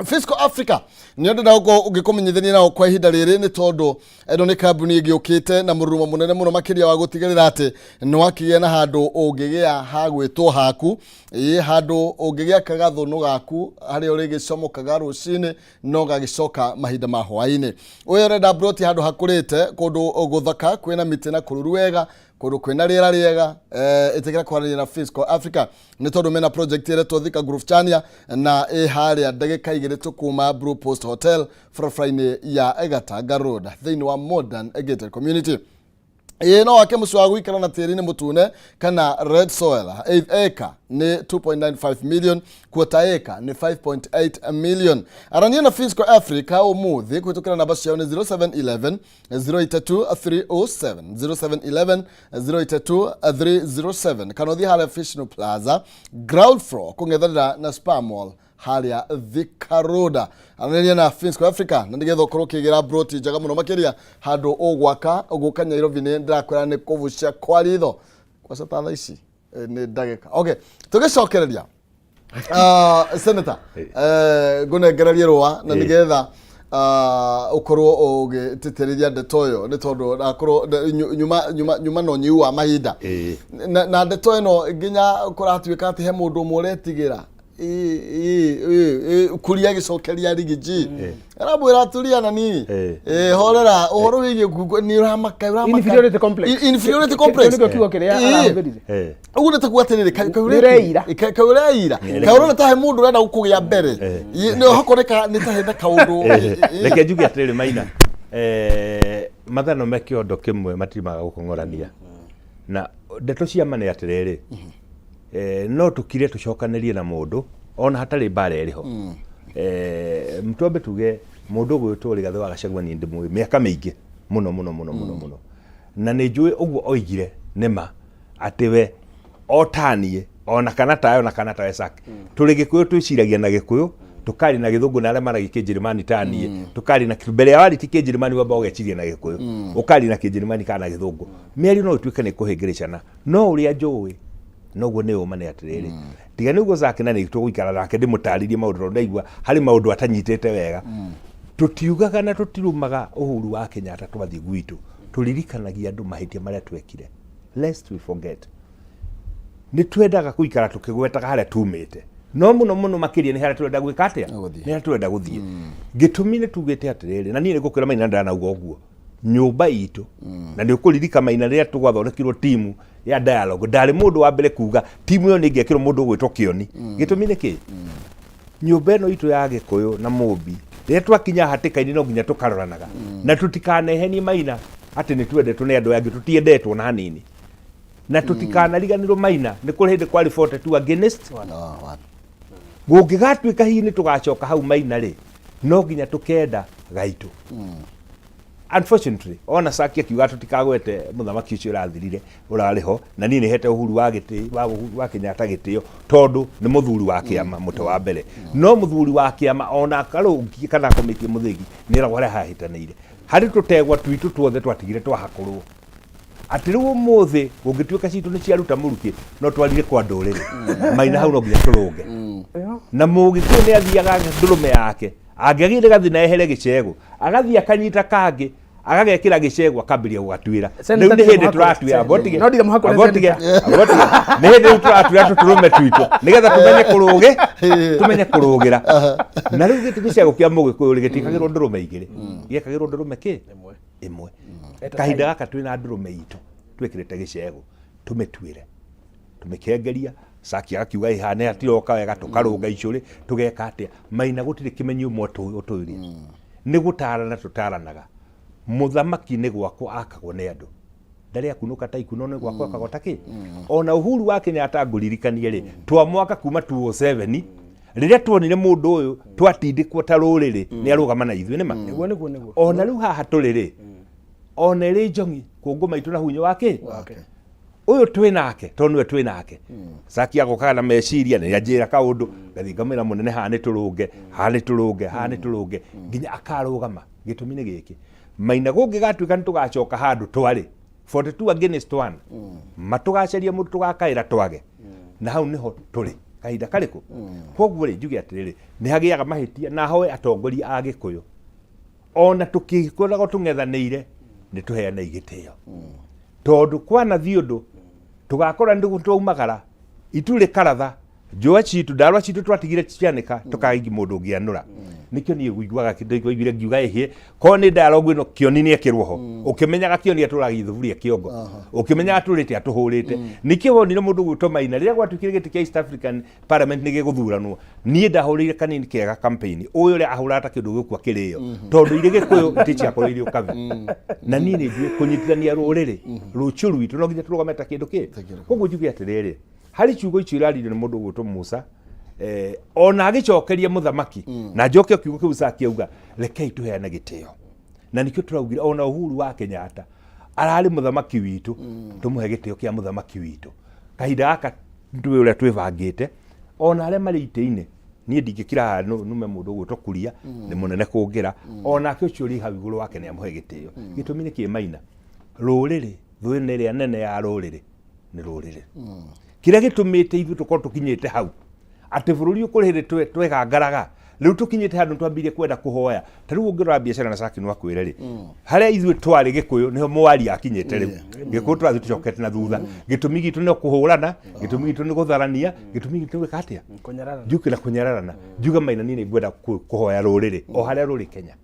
A: Fiscal Africa nä ndä gå ngä kå menyithania nao kwa ihinda rä rä nä tondå ĩno nä kambuni ĩngĩ ũkĩte na mũrurumo mũnene mũno makĩria wa gũtigĩrĩra atĩ nĩ wakĩgĩa na handũ ũngĩgĩa ha gwĩtwo haku, ĩ handũ ũngĩgĩa kagathũnũ gaku harĩa ũrĩgĩcomokaga rũcinĩ no gagĩcoka mahinda ma hwainĩ. Ũyũ ũrenda broti handũ hakũrĩte kũndũ gũthaka kwĩna mĩtĩ na kũruru wega kũndũ kwĩna rĩera rĩega, ĩtĩkĩra kwaranĩria na Fiscal Africa nĩ tondũ mena project ĩretwo Thika Groove Chania na ĩ harĩa ndagĩka 2 tu kuma Blue Post Hotel barabara-inĩ ya Gatanga Road thĩinĩ wa Modern Gated Community. Ĩ no wake mũciĩ wa gũikara na tĩri-inĩ mũtune kana red soil. Eighth acre nĩ 2.95 million, quarter acre nĩ 5.8 million. Arania na Fiscal Africa ũmũthĩ kũhĩtũkĩra namba ciao nĩ 0711 082 307, 0711 082 307, kana ũthiĩ harĩa Fishno Plaza ground floor kũng'ethanĩra na Spa Mall harĩa Thika Road. Aranĩria na Fiscal Africa na nĩgetha ũkorwo ũkĩgĩra broti njega mũno makĩria handũ ũgwaka ũgũka Nairobi. Nĩ ndĩrakwĩra nĩ kũbucia kwa ritho kwaca ta thaa ici nĩ ndagĩka. Okay, tũgĩcokereria Senator, ngũnengererie rũa na nĩgetha ũkorwo ũgĩtĩtĩrithia ndeto ĩyo nĩ tondũ ndakorwo nyuma nyuma nyuma no nyiu wa mahinda na ndeto ĩno nginya kũratuĩka atĩ he mũndũ ũmwe ũretigĩra kuria gĩcokeria rigiji aramwĩra turia na nini horera ũhoro wĩgiĩ nĩ ũramaka ũramaka.
B: Inferiority complex.
A: Inferiority complex.
B: Kĩu nĩkĩo kiugo kĩrĩa arahũthĩrire.
A: Ũguo nĩ takuga atĩrĩrĩ
B: Nĩ ũreira.
A: kaĩ ũreira kaĩ ũrona ta he mũndũ ũrenda gũkũgĩa mbere nĩ hoko nĩ ta hena kaũndũ.
C: Reke njuge atĩrĩrĩ Maina, mathano me kĩondo kĩmwe matirimaga gũkong'orania na ndeto cia ma nĩ atĩrĩrĩ, no tũkire tũcokanĩrie na mũndũ ona hatarĩ mbara ĩrĩ ho. Twambe tuge mũndũ ũgwĩtwo Rigathĩ wa Gachagua niĩ ndĩmũĩ mĩaka mĩingĩ mũno mũno mũno mũno mũno, na nĩ njũĩ ũguo oigire nĩ ma atĩ we o ta niĩ ona kana tawe ona kana tawe Sack tũrĩ Gĩkũyũ twĩciragia na Gĩkũyũ Tũkaria na Gĩthũngũ na arĩa maragia Kĩnjĩrĩmani ta niĩ, tũkaria na mbere ya warĩtie Kĩnjĩrĩmani wamba ũgeciria na Gĩkũyũ, ũkaria na Kĩnjĩrĩmani kana na Gĩthũngũ, mĩario no ĩtuĩke nĩ kũhĩngĩrĩcana. No ũrĩa njũĩ noguo nĩ ũma nĩ atĩrĩrĩ, tiga nĩ ũguo Zack na nĩ tũgũikara nake ndĩmũtarĩrie maũndũ tondũ ndaigua harĩ maũndũ atanyitĩte wega. Tũtiugaga na tũtirumaga Uhuru wa Kenyatta twathiĩ gwitũ, tũririkanagia andũ mahĩtia marĩa twekire, lest we forget. Nĩ twendaga gũikara tũkĩgwetaga harĩa tumĩte, no mũno mũno makĩria nĩ harĩa tũrenda gwĩka atĩa,
A: Gũthiĩ.
C: nĩ harĩa tũrenda gũthiĩ. Gĩtũmi nĩ tugĩte atĩrĩrĩ, na niĩ nĩ ngũkwĩra Maina ndanauga ũguo, nyũmba itũ, na nĩ ũkũririka Maina rĩrĩa tũgwathondekirwo timu ya dialogue, ndarĩ mũndũ wa mbere kuga timu ĩyo nĩ ĩngĩekĩrwo mũndũ ũgwĩtwo Kĩoni. Gĩtũmi nĩ kĩ? Nyũmba ĩno itũ ya Gĩkũyũ na Mũmbi, rĩrĩa twakinya hatĩka-inĩ no nginya tũkaroranaga, na tũtikanehenie Maina atĩ nĩ twendetwo nĩ andũ aya angĩ. Tũtiendetwo na hanini, na tũtikanariganĩrwo Maina nĩ kũrĩ hĩndĩ kwarĩ 42 against
A: one.
C: Gũngĩgatuĩka hihi nĩ tũgacoka hau Maina rĩ, no nginya tũkenda gaitũ. Unfortunately, ona Saki akiuga tũtikagwete mũthamaki ũcio ũrathirire ũrarĩ ho, na niĩ nĩ hete Uhuru wa gĩtĩ wa Uhuru wa Kenyatta gĩtĩo tondũ nĩ mũthuri wa kĩama mũtĩ wa mbere. No mũthuri wa kĩama ona akarũngie kana akomĩtie mũthĩgi nĩ eragwo harĩa hahĩtanĩire. Harĩ tũtegwa twitũ tuothe twatigire twahakũrwo, atĩ rĩu ũmũthĩ gũngĩtuĩka citũ nĩ ciaruta mũrukĩ no twarire kwa ndũrĩrĩ Maina, hau no nginya tũrũnge. Na Mũgĩkũyũ nĩ athiaga ndũrũme yake angĩagĩire gathina ehere gĩcegũ, agathiĩ akanyita kangĩ agagekĩra gĩcegũ akambĩrĩria gũgatuĩra. Rĩu
B: Senator
C: nĩ hĩndĩ
B: ndirĩ
C: tũratuĩra
B: mũhakũre. No ndirĩ mũhakũre.
C: Amba ũtige. Nĩ hĩndĩ rĩu tũratuĩra tũtũrũme twitũ nĩgetha tũmenye kũrũgĩ tũmenye kũrũgĩra. Na rĩu gĩtĩ gĩcegũ kĩa Mũgĩkũyũ rĩ, gĩtiĩkagĩrwo ndũrũme igĩrĩ, gĩekagĩrwo ndũrũme kĩ ĩmwe. Kahinda gaka twĩna ndũrũme itũ twĩkĩrĩte gĩcegũ, tũmĩtuĩre, tũmĩkengeria. Saki agakiuga ĩhane hatiroka wega, tũkarũnga icũrĩ, tũgeka atĩa. Maina, gũtirĩ kĩmenyi ũmwe ũtũire nĩ gũtarana tũtaranaga. Mũthamaki nĩ gwakwo akagwo nĩ andũ, ndarĩ akunũka ta ikuno, nĩ gwakwo akagwo ta kĩ. Ona Uhuru wa Kenyatta ngũririkanie rĩ, twamwaka kuma 2007 rĩrĩa tuonire mũndũ ũyũ twatindĩkwo ta rũrĩrĩ nĩ arũgama na ithuĩ nĩma.
B: Nĩguo, nĩguo, nĩguo.
C: Ona rĩu haha tũrĩ rĩ, ona ĩrĩ njong'i kũngũma itũ na hunyũ wa kĩ ũyũ twĩ nake, tondũ nĩwe twĩ nake. Saki agokaga na meciria nĩ anjĩra kaũndũ, ngathiĩ ngamwĩra mũnene, haha nĩ tũrũnge, haha nĩ tũrũnge, haha nĩ tũrũnge, nginya akarũgama. Gĩtũmi nĩ gĩkĩ Maina, gũngĩgatuĩka nĩ tũgacoka handũ twarĩ 42 against 1, matũgacaria mũndũ tũgakaĩra twage, na hau nĩho tũrĩ kahinda karĩkũ. Koguo rĩ, njuge atĩrĩrĩ, nĩ hagĩaga mahĩtia, na hoe atongoria a Gĩkũyũ, ona tũkĩkoragwo tũng'ethanĩire, nĩ tũheanei gĩtĩo, tondũ kwanathiĩ ũndũ tũgakora nĩ twaumagara itu rĩkaratha njũa citũ, ndarwa citũ twatigire cianĩka, tũkaigi mũndũ ũngĩanũra. Nĩkĩo niĩ nguiguaga ndaiguire ngiuga ĩhĩ korwo nĩ dialogue ĩno Kĩoni nĩ ekĩrwo ho, ũkĩmenyaga Kĩoni atũraga gĩthuburia kĩongo, ũkĩmenyaga atũrĩte atũhũrĩte. Nĩkĩo wonire mũndũ gwĩtwo Maina rĩrĩa gwatuĩkire gĩtĩ kĩa East African Parliament nĩ gĩgũthuranwo, niĩ ndahũrĩire kanini kega campaign ũyũ ũrĩa ahũraga ta kĩndũ gĩkua kĩrĩo, tondũ irĩ Gĩkũyũ itĩ ciakorwo irĩ ũkabi. Na niĩ nĩ njuĩ kũnyitithania rũrĩrĩ rũciũ rwitũ no nginya tũrũgame ta kĩndũ kĩ. Koguo njuge atĩrĩrĩ, harĩ ciugo icio iraririo nĩ mũndũ ũgwĩtwo Musa, ona agĩcokeria mũthamaki, na njoke o kiugo kĩu Saki auga, rekei tũheane gĩtĩo. Na nĩkĩo tũraugire ona Uhuru wa Kenyatta ararĩ mũthamaki witũ, tũmũhe gĩtĩo kĩa mũthamaki witũ. Kahinda gaka ndũĩ ũrĩa twĩbangĩte, ona arĩa marĩ itĩ-inĩ, niĩ ndingĩkira haha nume mũndũ ũgwĩtwo Kuria nĩ mũnene kũngĩra, onake ũcio ũrĩ hau igũrũ wake nĩ amũhe gĩtĩo. Gĩtũmi nĩ kĩ Maina? Rũrĩrĩ, thũ ĩno ĩrĩa nene ya rũrĩrĩ nĩ rũrĩrĩ. Kĩrĩa gĩtũmĩte ithuĩ tũkorwo tũkinyĩte hau atĩ bũrũri ũkũrĩ hĩndĩ twegangaraga, rĩu tũkinyĩte handũ twambĩrĩrie kwenda kũhoya. Ta rĩu ũngĩrora biacara na Saki no akwĩre rĩ, harĩa ithuĩ twarĩ Gĩkũyũ nĩho mwaria akinyĩte rĩu. Gĩkũyũ tũrathiĩ tũcokete na thutha. Gĩtũmi gitũ nĩ kũhũrana, gĩtũmi gitũ nĩ gũtharania, gĩtũmi gitũ nĩ gwĩka atĩa?
B: Kũnyararana.
C: Njuke na kũnyararana. Njuge Maina, niĩ nĩ ngwenda kũhoya rũrĩrĩ o harĩa rũrĩ Kenya,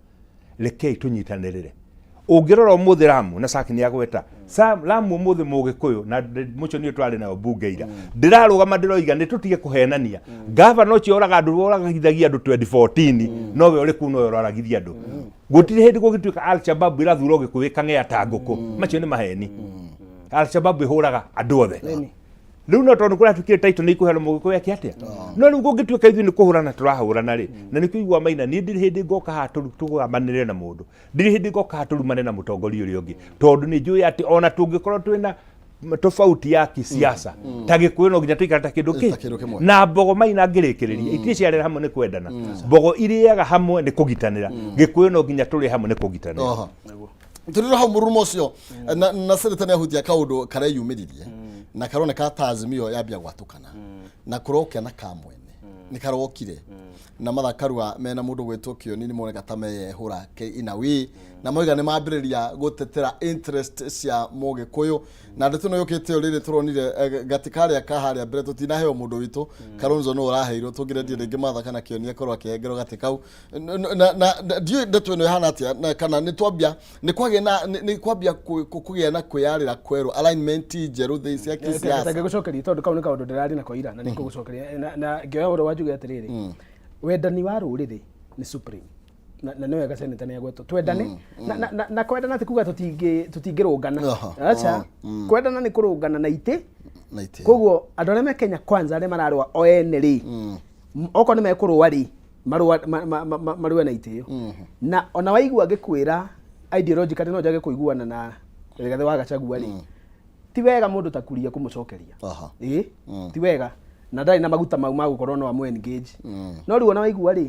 C: rekei tũnyitanĩrĩre. Ũngĩrora ũmũthĩ Ramu na Saki nĩ agweta Ramu ũmũthĩ Mũgĩkũyũ na mũcio niĩ twarĩ nayo mbunge ira, ndĩrarũgama ndĩroiga nĩ tũtige kũhenania. Gavana ũcio oraga andũ, oragithagia andũ 2014, nowe ũrĩ kuu, nowe ũraragithia andũ. Gũtirĩ hĩndĩ gũgĩtuĩka Al-Shabaab ĩrathura Ũgĩkũyũ ĩkang'ea ta ngũkũ. Macio nĩ maheni. Al-Shabaab ĩhũraga andũ othe. Rĩu no tondũ kũratuĩkire title nĩ ikũheanwo Mũgĩkũyũ eke atĩa? No rĩu kũngĩtuĩka ithuĩ nĩ kũhũrana tũrahũrana rĩ, na nĩkĩo igua Maina, niĩ ndirĩ hĩndĩ ngoka haha tũgambanĩre na mũndũ, ndirĩ hĩndĩ ngoka haha tũrumane na mũtongoria ũrĩa ũngĩ, tondũ nĩ njũĩ atĩ ona tũngĩkorwo twĩna Tofauti ya kisiasa ta Gĩkũyũ no nginya tũikare ta kĩndũ
A: Ta kĩndũ kĩmwe.
C: Na mbogo maina ngĩrĩkĩrĩria itirĩ ciarĩra hamwe nĩ kwendana, mbogo irĩaga hamwe nĩ kũgitanĩra. Gĩkũyũ no nginya tũrĩe hamwe nĩ kũgitanĩra.
A: Oho. Tũrĩ hau mũrurumo ũcio na seneta nĩ ahutia kaũndũ kareyumĩririe na karoneka ta Azimio yambia gwatũkana na kũrokia na kamwene nĩ karokire na Martha Karua mena mũndũ gwĩtwo Kĩoni nĩ moneka ta meyehũra ke in a way na moiga nĩ mambĩrĩria gũtetera interest cia Mũgĩkũyũ. Na ndeto ĩno yũkĩte o rĩrĩ tũronire gati karĩa ka harĩa mbere tũtinaheo mũndũ witũ Kalonzo nũ ũraheirwo. Tũngĩrendia rĩngĩ Martha kana Kĩoni akorwo akĩhengerwo gatĩ kau. Na ndiũĩ ndeto ĩno ĩhana atĩa na kana nĩ twambia nĩ kwagĩa na nĩ kwambia kũgĩa na kwĩyarĩra kwerũ, alignment njerũ thĩ cia kĩsiasa.
B: Reke ngũcokerie tondũ kau nĩ kaũndũ ndĩrarĩ nako ira na nĩ ngũgũcokeria na ngĩoya ũhoro wa njuge atĩrĩrĩ, wendani wa rũrĩrĩ nĩ supreme na nĩ wega seneta nĩ agwetwo twendane na kwendana ti kuga tũtingĩrũngana. Aca, kwendana nĩ kũrũngana na itĩ.
A: Na itĩ.
B: Koguo andũ arĩa me Kenya Kwanza arĩa mararũa o ene rĩ, okorwo nĩ mekũrũa rĩ, marũe na itĩo. Na ona waigua ngĩkwĩra ideologically no njage kũiguana na Rigathĩ wa Gachagua rĩ, ti wega mũndũ ta Kuria kũmũcokeria. Ĩĩ, ti wega na ndarĩ na maguta mau ma gũkorwo no amũ engage. No rĩu ona waigua rĩ,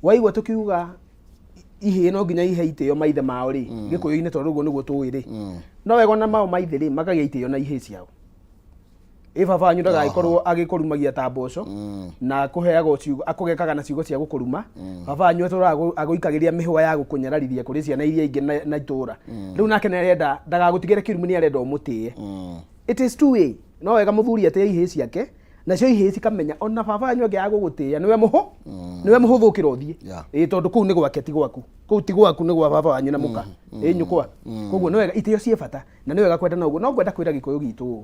B: waigua tũkiuga ihĩĩ no nginya ihe itĩo maithe mao rĩ Gĩkũyũ-inĩ, tondũ ũguo nĩguo tũĩ rĩ, no wega ona mao maithe rĩ makagĩa itĩo na ihĩĩ ciao. Ĩ baba wanyu ndagagĩkorwo agĩkũrumagia ta mboco na akũheaga ciugo, akũgekaga na ciugo cia gũkũruma. Baba wanyu atũraga agũikagĩria mĩhũa ya gũkũnyararithia kũrĩ ciana iria ingĩ na itũra rĩu nake nĩ arenda ndagagũtigĩre kĩrumi, nĩ arenda ũmũtĩe. It is two way. No wega mũthuri atĩe ihĩĩ ciake nacio ihĩĩ cikamenya ona baba wanyu angĩaga gũgũtĩĩa nĩwe mũhũthũ ũkĩra ũthiĩ. Ĩĩ, tondũ kũu nĩ gwake, ti gwaku. Kũu ti gwaku, nĩ gwa baba wanyu na mũka ĩ nyũkwa. Koguo nĩ wega itĩo ciĩ bata na nĩ wega kwendana ũguo. No ngwenda kwĩra Gĩkũyũ gitũ ũũ,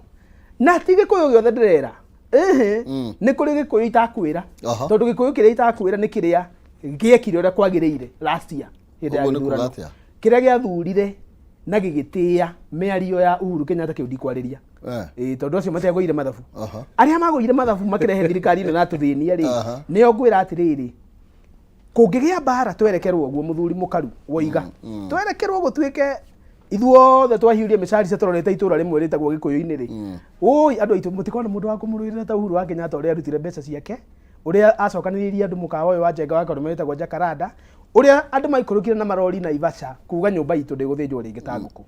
B: na ti Gĩkũyũ gĩothe ndĩrera ĩhĩ, nĩ kũrĩ Gĩkũyũ itakwĩra. Tondũ Gĩkũyũ kĩrĩa itakwĩra nĩ kĩrĩa gĩekire ũrĩa kwagĩrĩire last year hĩndĩ ya
A: Ũguo nĩ kuga
B: gĩthurano.
A: atĩa?
B: Kĩrĩa gĩathurire na gĩgĩtĩĩa mĩario ya Uhuru Kenyatta, kĩu ndikwarĩria. Ĩĩ, tondũ acio matiagũire mathabu. Arĩa magũire mathabu makĩrehe thirikari ĩno na tũthĩnia rĩ, nĩo ngwĩra atĩrĩrĩ, kũngĩgĩa mbara twerekerwo ũguo mũthuri mũkaru woiga twerekerwo gũtuĩke ithuothe twahiũria mĩcarica tũrorete itũra rĩmwe rĩtagwo Gĩkũyũ-inĩ rĩ, ũi andũ aitũ, mũtikona mũndũ wa kũmũrũĩrĩra ta Uhuru wa Kenyatta, ũrĩa arutire mbeca ciake, ũrĩa acokanĩrĩirie andũ mũkawa ũyũ wa Njenga wa Karume wĩtagwo Jacaranda, ũrĩa andũ maikũrũkire na marori Naivasha kuga nyũmba itũ ndĩgũthĩnjwo rĩngĩ ta ngũkũ.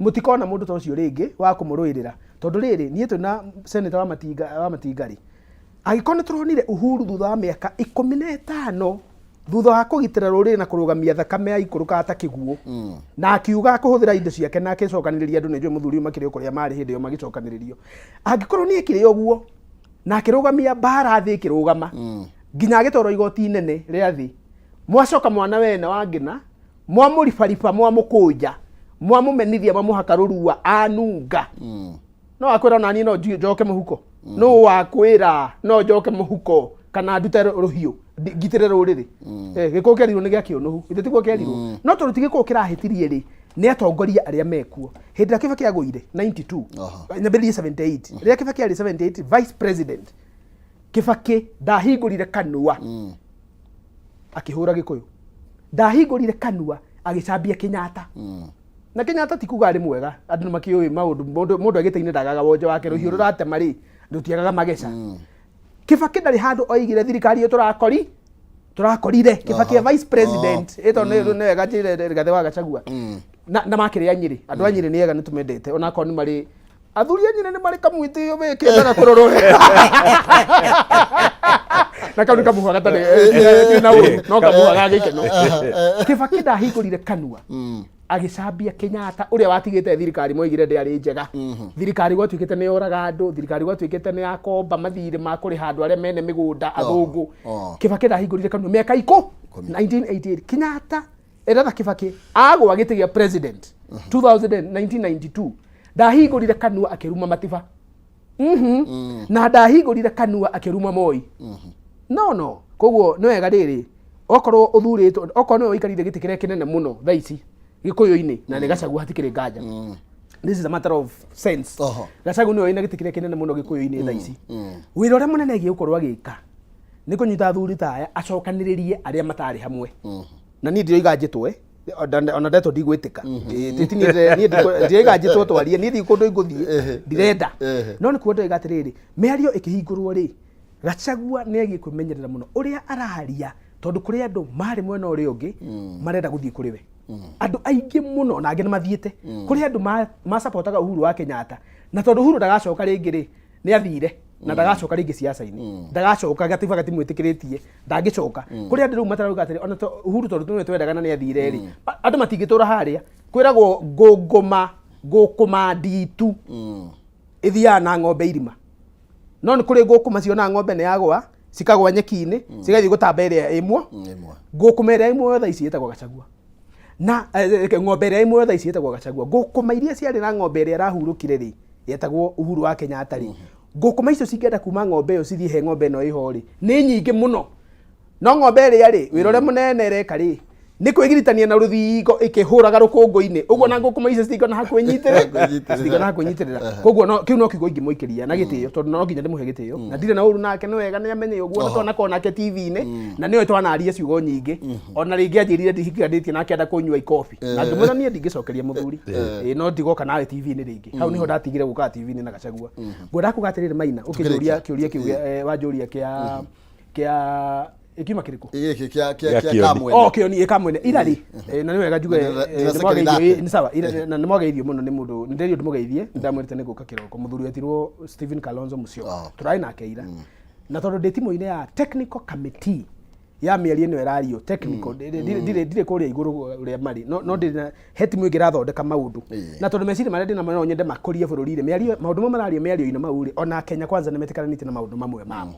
B: Mũtikona mũndũ ta ũcio rĩngĩ wa kũmũrũĩrĩra, tondũ rĩrĩ niĩ twĩna senator wa Matinga rĩ, angĩkorwo nĩ tũronire Uhuru thutha wa mĩaka 15 thutha wa kũgitĩra rũrĩrĩ na kũrũgamia thakame ya ikũrũkaga ta kĩguũ na akiuga kũhũthĩra indo ciake na akĩcokanĩrĩria andũ, nĩ njũĩ mũthuri ũyũ makĩrĩ o kũrĩa marĩ hĩndĩ ĩyo magĩcokanĩrĩrio, angĩkorwo nĩ ekire ũguo na akĩrũgamia mbara thĩ ĩkĩrũgama nginya agĩtwarwo igoti inene rĩa thĩ, mwacoka mwana wena wa Ngĩna mwamũribariba, mwamũkũnja, mwamũmenithia, mwamũhaka rũrua anunga, no akwĩra ona niĩ no njoke mũhuko. No wakwĩra no njoke mũhuko kana ndute rũhiũ ngitĩre rũrĩrĩ. Gĩkũyũ kĩerirwo nĩ gĩa kĩũnũhu, ithe tiguo kĩerirwo? No tondũ ti Gĩkũyũ kĩrahĩtirie rĩ, nĩ atongoria arĩa mekuo hĩndĩ ĩrĩa Kĩbakĩ agũire 92. Nyambĩrĩrie 78, rĩrĩa Kĩbakĩ arĩ 78 vice president, Kĩbakĩ ndahingũrire kanua akĩhũra Gĩkũyũ, ndahingũrire kanua agĩcambia Kenyatta. Na Kenyatta ti kuga arĩ mwega, andũ nĩ makĩũĩ maũndũ, mũndũ agĩte-inĩ ndagaga wonje wake, rũhiũ rũratema rĩ rũtiagaga mageca. Kĩbakĩ ndarĩ handũ oigire thirikari ĩyo tũrakorire Kĩbakĩ e vice president ĩto nĩ wega njĩre Rigathĩ wa Gachagua na makĩrĩ a Nyĩrĩ. Andũ a Nyĩrĩ nĩ ega, nĩ tũmendete onakorwo nĩ marĩ athuri a Nyĩrĩ, nĩ marĩ kamwĩtĩo we kĩendaga kũrorwo wega na kau nĩ kamũhwa gatarĩ na ũru, no kamũhwa ga gĩkeno. Kĩbakĩ ndahingũrire kanua agĩcambia Kenyatta ũrĩa watigĩte thirikari moigire ndĩarĩ njega, thirikari gwatuĩkĩte nĩ yoraga andũ, thirikari gwatuĩkĩte nĩ yakomba mathirĩ ma kũrĩha andũ arĩa mene mĩgũnda athũngũ. Kĩbakĩ ndahingũrire kanua mĩaka ikũ 1988 Kenyatta eratha Kĩbakĩ agwa gĩtĩ gĩa president 2000 1992, ndahingũrire kanua akĩruma Matiba. Na ndahingũrire kanua akĩruma Moi. No koguo nĩ wega rĩrĩ, okorwo ũthurĩtwo, okorwo nĩwe ũikarĩire gĩtĩ kĩrĩa kĩnene mũno thaa ici Gĩkũyũ-inĩ na nĩ Gachagua, hatikĩrĩ nganja. This is a matter of sense. Gachagua nĩwe wĩna gĩtĩ kĩrĩa kĩnene mũno Gĩkũyũ-inĩ thaa ici. Wĩra ũrĩa mũnene agiĩ gũkorwo agĩka nĩ kũnyita athuri ta aya, acokanĩrĩrie arĩa matarĩ hamwe. Na niĩ ndiroiga njĩtwe. Ona ndetwo ndigwĩtĩka. Ĩĩ, ti niĩ niĩ ndiraiga njĩtwo twarie, niĩ ndirĩ kũndũ ingũthiĩ, ndirenda. No nĩ kuo ndĩroiga atĩrĩrĩ, mĩario ĩkĩhingũrwo rĩ, Gachagua nĩ agiĩ kwĩmenyerera mũno ũrĩa araria, tondũ kũrĩ andũ marĩ mwena ũrĩa ũngĩ marenda gũthiĩ kũrĩ we. Andũ aingĩ mũno na angĩ nĩ mathiĩte. Kũrĩ andũ macapotaga Uhuru wa Kenyatta, na tondũ Uhuru ndagacoka rĩngĩ rĩ, nĩ athire na ndagacoka rĩngĩ siasa-inĩ, ndagacoka, gatiba gatimwĩtĩkĩrĩtie, ndangĩcoka. Kũrĩ andũ rĩu matarauga atĩrĩ, ona Uhuru tondũ nĩwe twendaga na nĩ athire rĩ, andũ matingĩtũra harĩa. Kwĩragwo ngũngũma, ngũkũma nditu ĩthiaga na ng'ombe irima, no nĩ kũrĩ ngũkũma cionaga ng'ombe nĩ yagwa, cikagwa nyeki-inĩ, cigathiĩ gũtamba ĩrĩa ĩmwe.
A: Ĩmwe.
B: Ngũkũma ĩrĩa ĩmwe thaa ici ĩtagwo Gachagua, na ng'ombe ĩrĩa ĩmwe thaa ici ĩtagwo Gachagua. Ngũkũma iria ciarĩ na ng'ombe ĩrĩa ĩrahurũkire rĩ, yetagwo Uhuru wa Kenyatta rĩ, ngũkũma icio cingĩenda kuma ng'ombe ĩyo cithiĩ he ng'ombe ĩno ĩho rĩ, nĩ nyingĩ mũno. No ng'ombe ĩrĩa rĩ, wĩra ũrĩa mũnene ĩreka rĩ, nĩ kwĩgiritania na rũthingo ĩkĩhũraga rũkũngũ-inĩ ũguo, na ngũkũma icio citingĩona ha kwĩnyitĩrĩra.
A: Kwĩnyitĩrĩra.
B: Citingĩona ha kwĩnyitĩrĩra. Koguo no kĩu no kiugo ingĩmũikĩria na gĩtĩo, tondũ no nginya ndĩmũhe gĩtĩo, na ndirĩ na ũru nake, nĩ wega nĩ amenye ũguo, na twanakorwo nake TV-inĩ na nĩwe twanaria ciugo nyingĩ. Ona rĩngĩ anjĩrire ndihikanĩtie nake enda kũnyua ikobi, na ngĩmwĩra niĩ ndingĩcokeria mũthuri. Ĩĩ, no ndigoka nawe TV-inĩ rĩngĩ. Hau nĩho ndatigire gũkaga TV-inĩ na Gachagua. Ngwendaga kuga atĩrĩrĩ, Maina, ũkĩnjũria kĩũria kĩu wanjũria kĩa ĩkiuma kĩrĩkũ?
A: Gĩkĩ kĩa kĩa
C: Gĩa
A: kĩa
C: kĩoni.
A: kamwene.
B: Oh, kĩoni ĩkamwene ira rĩ, na nĩ wega njuge
A: Ndĩra- ndĩra
B: nĩmwageithio,
A: second
B: nĩ sawa na nĩmwageithio mũno nĩ mũndũ nĩnderio ndĩmũgeithie, ndamwĩrĩte nĩ ngũka kĩroko, mũthuri wetirwo Stephen Kalonzo Musyoka. Tũrarĩ nake ira, na tondũ ndĩ timũ-inĩ ya technical committee ya mĩario ĩno ĩrario technical, ndirĩ kũrĩa igũrũ ũrĩa marĩ, no ndĩ na he timu ĩngĩ ĩrathondeka maũndũ, na tondũ meciria marĩa ndĩnamo no nyende makũrie bũrũri rĩ, mĩario maũndũ mamwe marario mĩario-inĩ mau rĩ, ona Kenya Kwanza nĩ metĩkanĩtie na maũndũ mamwe mamo.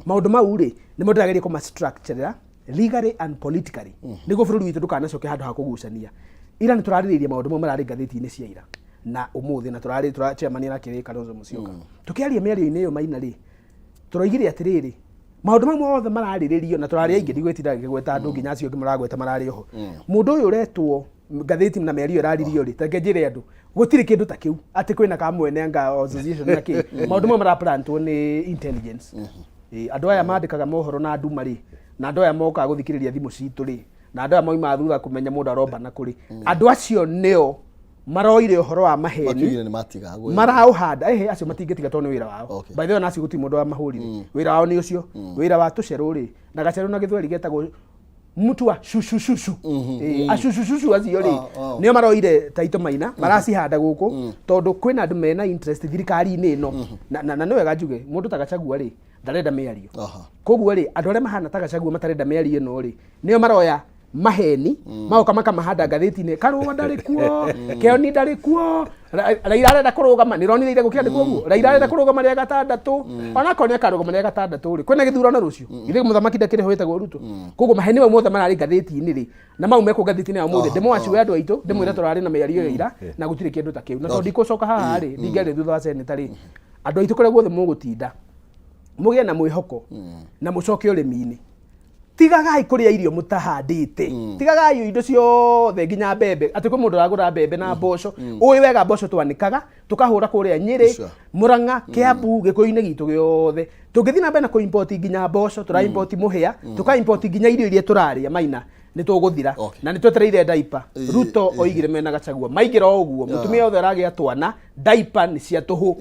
B: Maũndũ mau rĩ, nĩmo ndĩrageria kũma structure legally and politically nĩguo bũrũri witũ ndũkanacoke handũ ha kũgucania. Ira nĩ tũrarĩrĩirie maũndũ mamwe mararĩ ngathĩti-inĩ cia ira na ũmũthĩ, na tũrarĩ tũra chairman arakĩrĩ Kalonzo Musyoka. Tũkĩaria mĩario-inĩ ĩyo, Maina rĩ, tũroigire atĩrĩrĩ, maũndũ mamwe mothe mararĩrĩrio na tũrarĩ aingĩ, ndigwĩtinda ngĩgweta andũ nginya acio angĩ maragweta mararĩ oho. Mũndũ ũyũ ũretwo ngathĩti na mĩario ĩraririo rĩ, tareke njĩre andũ gũtirĩ kĩndũ ta kĩu atĩ kwĩna kamwene anga association na kĩ. Maũndũ mamwe maraplantwo nĩ intelligence. Ĩ, andũ aya mandĩkaga mohoro na nduma rĩ, na andũ aya mokaga gũthikĩrĩria thimũ citũ rĩ, na andũ aya maumaga thutha kũmenya mũndũ arombana kũrĩ, andũ acio nĩo maroire ũhoro wa maheni.
A: Makiugire nĩ matiga
B: Maraũhanda. Ehe, acio matingĩtiga tondũ nĩ wĩra wao. By the way, ona acio gũtirĩ mũndũ wamahũrire, wĩra wao nĩ ũcio. Wĩra wa tũcerũ rĩ, na gacerũ na gĩthweri getagwo mtu wa shushushushushu. Ĩ, ashushushushushu acio rĩ, nĩo maroire taito, Maina, maracihanda gũkũ tondũ kwĩna andũ mena interest thirikari-inĩ ĩno. Na nĩ wega njuge mũndũ ta Gachagua rĩ, ndarenda mĩario. Koguo rĩ, andũ arĩa mahana ta Gachagua matarenda mĩario ĩno rĩ, nĩo maroya maheni, magoka makamahanda ngathĩti-inĩ. Karũa ndarĩ kuo, Kĩoni ndarĩ kuo, Raila arenda kũrũgama, nĩronire ira gũkĩandĩkwo ũguo, Raila arenda kũrũgama rĩa gatandatũ. Onakorwo nĩ akarũgama rĩa gatandatũ rĩ, kwĩna gĩthurano rũciũ, githĩ mũthamaki ndakĩrĩ ho wĩtagwo Ruto? Koguo maheni mau mothe mararĩ ngathĩti-inĩ rĩ, na mau mekwo ngathĩti-inĩ ya ũmũthĩ, ndĩmwacue andũ aitũ, ndĩmwĩre tũrarĩ na mĩario ĩyo ira na gũtirĩ kĩndũ ta kĩu. Na tondũ ndikũcoka haha rĩ, ndingĩaria thutha wa seneta rĩ, andũ aitũ kũrĩa guothe mũgũtinda, mũgĩe na mwĩhoko na mũcoke ũrĩmi-inĩ. Tigagai kũrĩa irio mũtahandĩte, tigagai indo ciothe nginya mbembe, atĩ kwĩ mũndũ ũragũra mbembe na mboco. Ũĩ wega mboco twanĩkaga tũkahũra kũrĩa Nyĩrĩ, Mũrang'a, Kĩambu, Gĩkũyũ-inĩ gitũ gĩothe. Tũngĩthiĩ na mbere na kũ-import nginya mboco, tũra import mũhĩa, tũka import nginya irio iria tũrarĩa, Maina, nĩ tũgũthira. Na nĩ twetereire diaper. Ruto oigire mena Gachagua maingĩra o ũguo, mũtumia othe aragĩa twana, diaper nĩ cia tũhũ.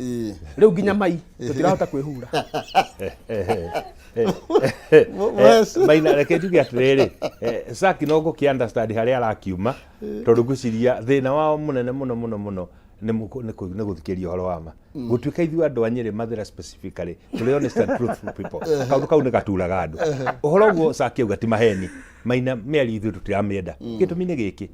B: Rĩu nginya mai tũtirahota kwĩhura.
C: Maina, reke njuge atĩrĩrĩ, Saki no ngũkĩ understand harĩa arakiuma, tondũ ngwĩciria thĩna wao mũnene mũno mũno mũno nĩ gũthikĩrĩria ũhoro wa ma. Gũtuĩka ithuĩ andũ a Nyĩrĩ, Mathĩra specifically, tũrĩ honest and truthful people, kaũndũ kau nĩ gaturaga andũ. Ũhoro ũguo Saki auga ti maheni, Maina, mĩario ithuĩ tũtiramĩenda. Gĩtũmi nĩ gĩkĩ,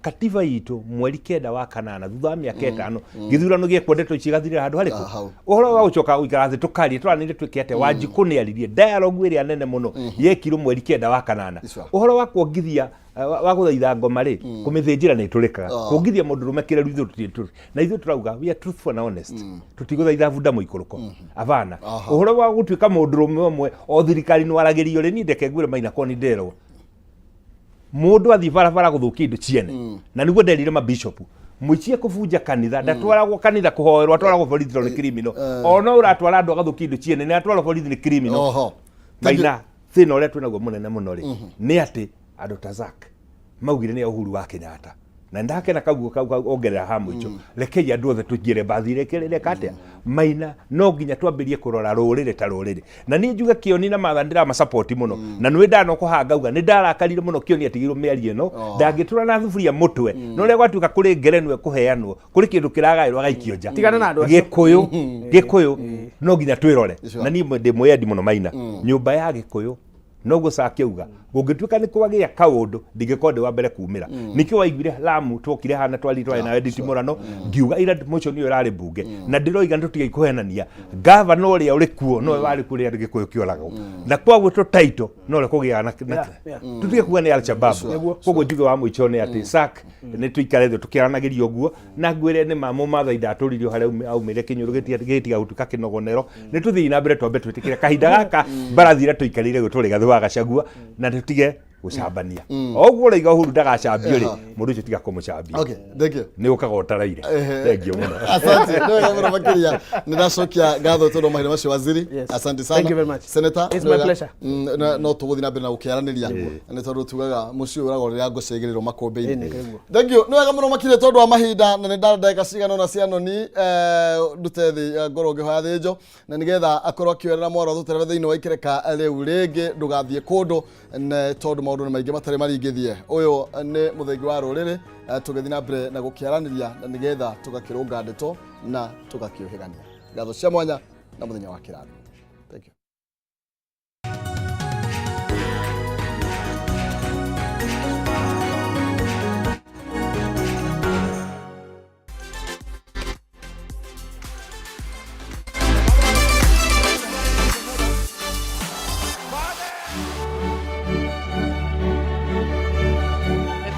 C: katiba itũ mweri 9 wa kanana, thutha wa mĩaka 5, gĩthurano gĩekwo, ndeto ici igathirĩra handũ harĩkũ?
A: Ah, hau.
C: Ũhoro wa gũcoka gũikara thĩ tũkarie tũranĩrie twĩke atĩa, Wanjikũ nĩ aririe dialogue ĩrĩa nene mũno yekirwo mweri 9 wa kanana. Ũhoro wa kuongithia, wa gũthaitha ngoma rĩ, kũmĩthĩnjĩra nĩ ĩtũrĩkaga. Kuongithia mũndũrũme kĩreru ithuĩ tũtirĩ na ithuĩ tũrauga we are truthful and honest, tũtigũthaitha bunda mũikũrũko abana. Ũhoro wa gũtuĩka mũndũrũme ũmwe o thirikari nĩ waragĩrio rĩ, niĩ ndeke ngwĩre, Maina, korwo nĩ nderwo mundu athi barabara guthukia indo ciene, na niguo nderire mabishopu muicie kubunja kanitha, ndatwaragwo kanitha kuhoerwo, atwaragwo borithi tondũ nĩ criminal. Ona ũratwara andũ agathukia indo ciene, nĩ atwarwo borithi, nĩ criminal. Maina, thĩna ũrĩa twĩnaguo mũnene mũno rĩ, nĩ atĩ andũ ta Zack Maugire nĩ ya Uhuru wa Kenyatta na ndakena kau kau kau ongerera ha mũico. Rekei andũ othe tũingĩre mbathi reka atĩa Maina, no nginya twambĩrie kũrora rũrĩrĩ ta rũrĩrĩ. Na niĩ njuge Kĩoni na Matha ndĩramasupport mũno, na nĩ ndanoko haha ngauga nĩ ndarakarire mũno Kĩoni atigĩirwo mĩario ĩno. Ndangĩtũra na thuburia mũtwe no rĩrĩa gwatuĩka kũrĩ ngerenwa ĩkũheanwo, kũrĩ kĩndũ kĩragaĩrwo agaikio nja.
B: Tigana na andũ acio.
C: Gĩkũyũ, Gĩkũyũ no nginya twĩrore. Na niĩ ndĩ mwĩyendi mũno Maina, nyũmba ya Gĩkũyũ noguo Sake auga gũngĩtuĩka nĩ kwagĩa kaũndũ ndingĩkorwo ndĩ wa mbere kumĩra. Nĩkĩo waiguire Lamu twokire hana twari twarĩ nawe nditimũrano, ngiuga ira motion ĩyo ĩrarĩ mbunge na ndĩroiga nĩ tũtige kũhenania. Gavana ũrĩa ũrĩ kuo nowe warĩ kuo rĩrĩa Gĩkũyũ kĩoragwo, na kwaguo tũtaito no ũrĩa kũgĩaga na tũtige kuga nĩ Al-Shabaab. Koguo njuge wa mũico nĩ atĩ SAC nĩ tũikare thĩ tũkĩaranagĩria ũguo, na ngwĩre nĩ ma Mũmathai ndatũririo harĩa aumĩre kĩnyũrũ gĩtiga gũtuĩka kĩnogonero. Nĩ tũthiĩ na mbere, twambe twĩtĩkĩre kahinda gaka mbarathi ĩrĩa tũikarĩire gwĩtwo Rigathĩ wa Gachagua, na tũtige gũcambania. O ũguo ũroiga Uhuru ndagacambio rĩ, mũndũ ũcio tiga kũmũcambia.
A: Okay, thank you.
C: Nĩ ũkaga ũtaraire. Thank you mũno.
A: Asante, nĩ wega mũno makĩria. Nĩ ndacokia ngatho tondũ wa mahinda macio, waziri.
B: Yes.
A: Asante sana.
B: Thank you very much.
A: Senator.
B: It's
A: nĩ
B: my
A: wega.
B: pleasure.
A: No tũgũthiĩ na mbere na gũkĩaranĩria nĩ tondũ tugaga mũciĩ ũragwo rĩrĩa ngo ciaigĩrĩrwo makũmbĩ-inĩ.
B: Ĩĩ, nĩ nĩguo.
A: Thank you. Nĩ wega mũno makĩria tondũ wa mahinda, na nĩ ndara ndagĩka cigana ũna cia noni ndute thĩ ngorwo ngĩhoya thĩnjo na nĩgetha akorwo akĩoerera mwaro tũterebe thĩinĩ wa ikereka rĩu rĩngĩ. Ndũgathiĩ kũndũ tondũ maũndũ nĩ maingĩ matarĩ maringithie. Ũyũ nĩ mũthengi wa rũrĩrĩ, tũgĩthiĩ na mbere na gũkĩaranĩria na nĩgetha tũgakĩrũnga ndeto na tũgakĩũhĩgania. Ngatho cia mwanya na mũthenya wa kĩrathimo. Thank you.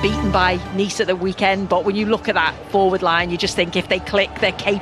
H: Beaten by Nice at the weekend, but when you look at that forward line, you just think if they click, they're capable.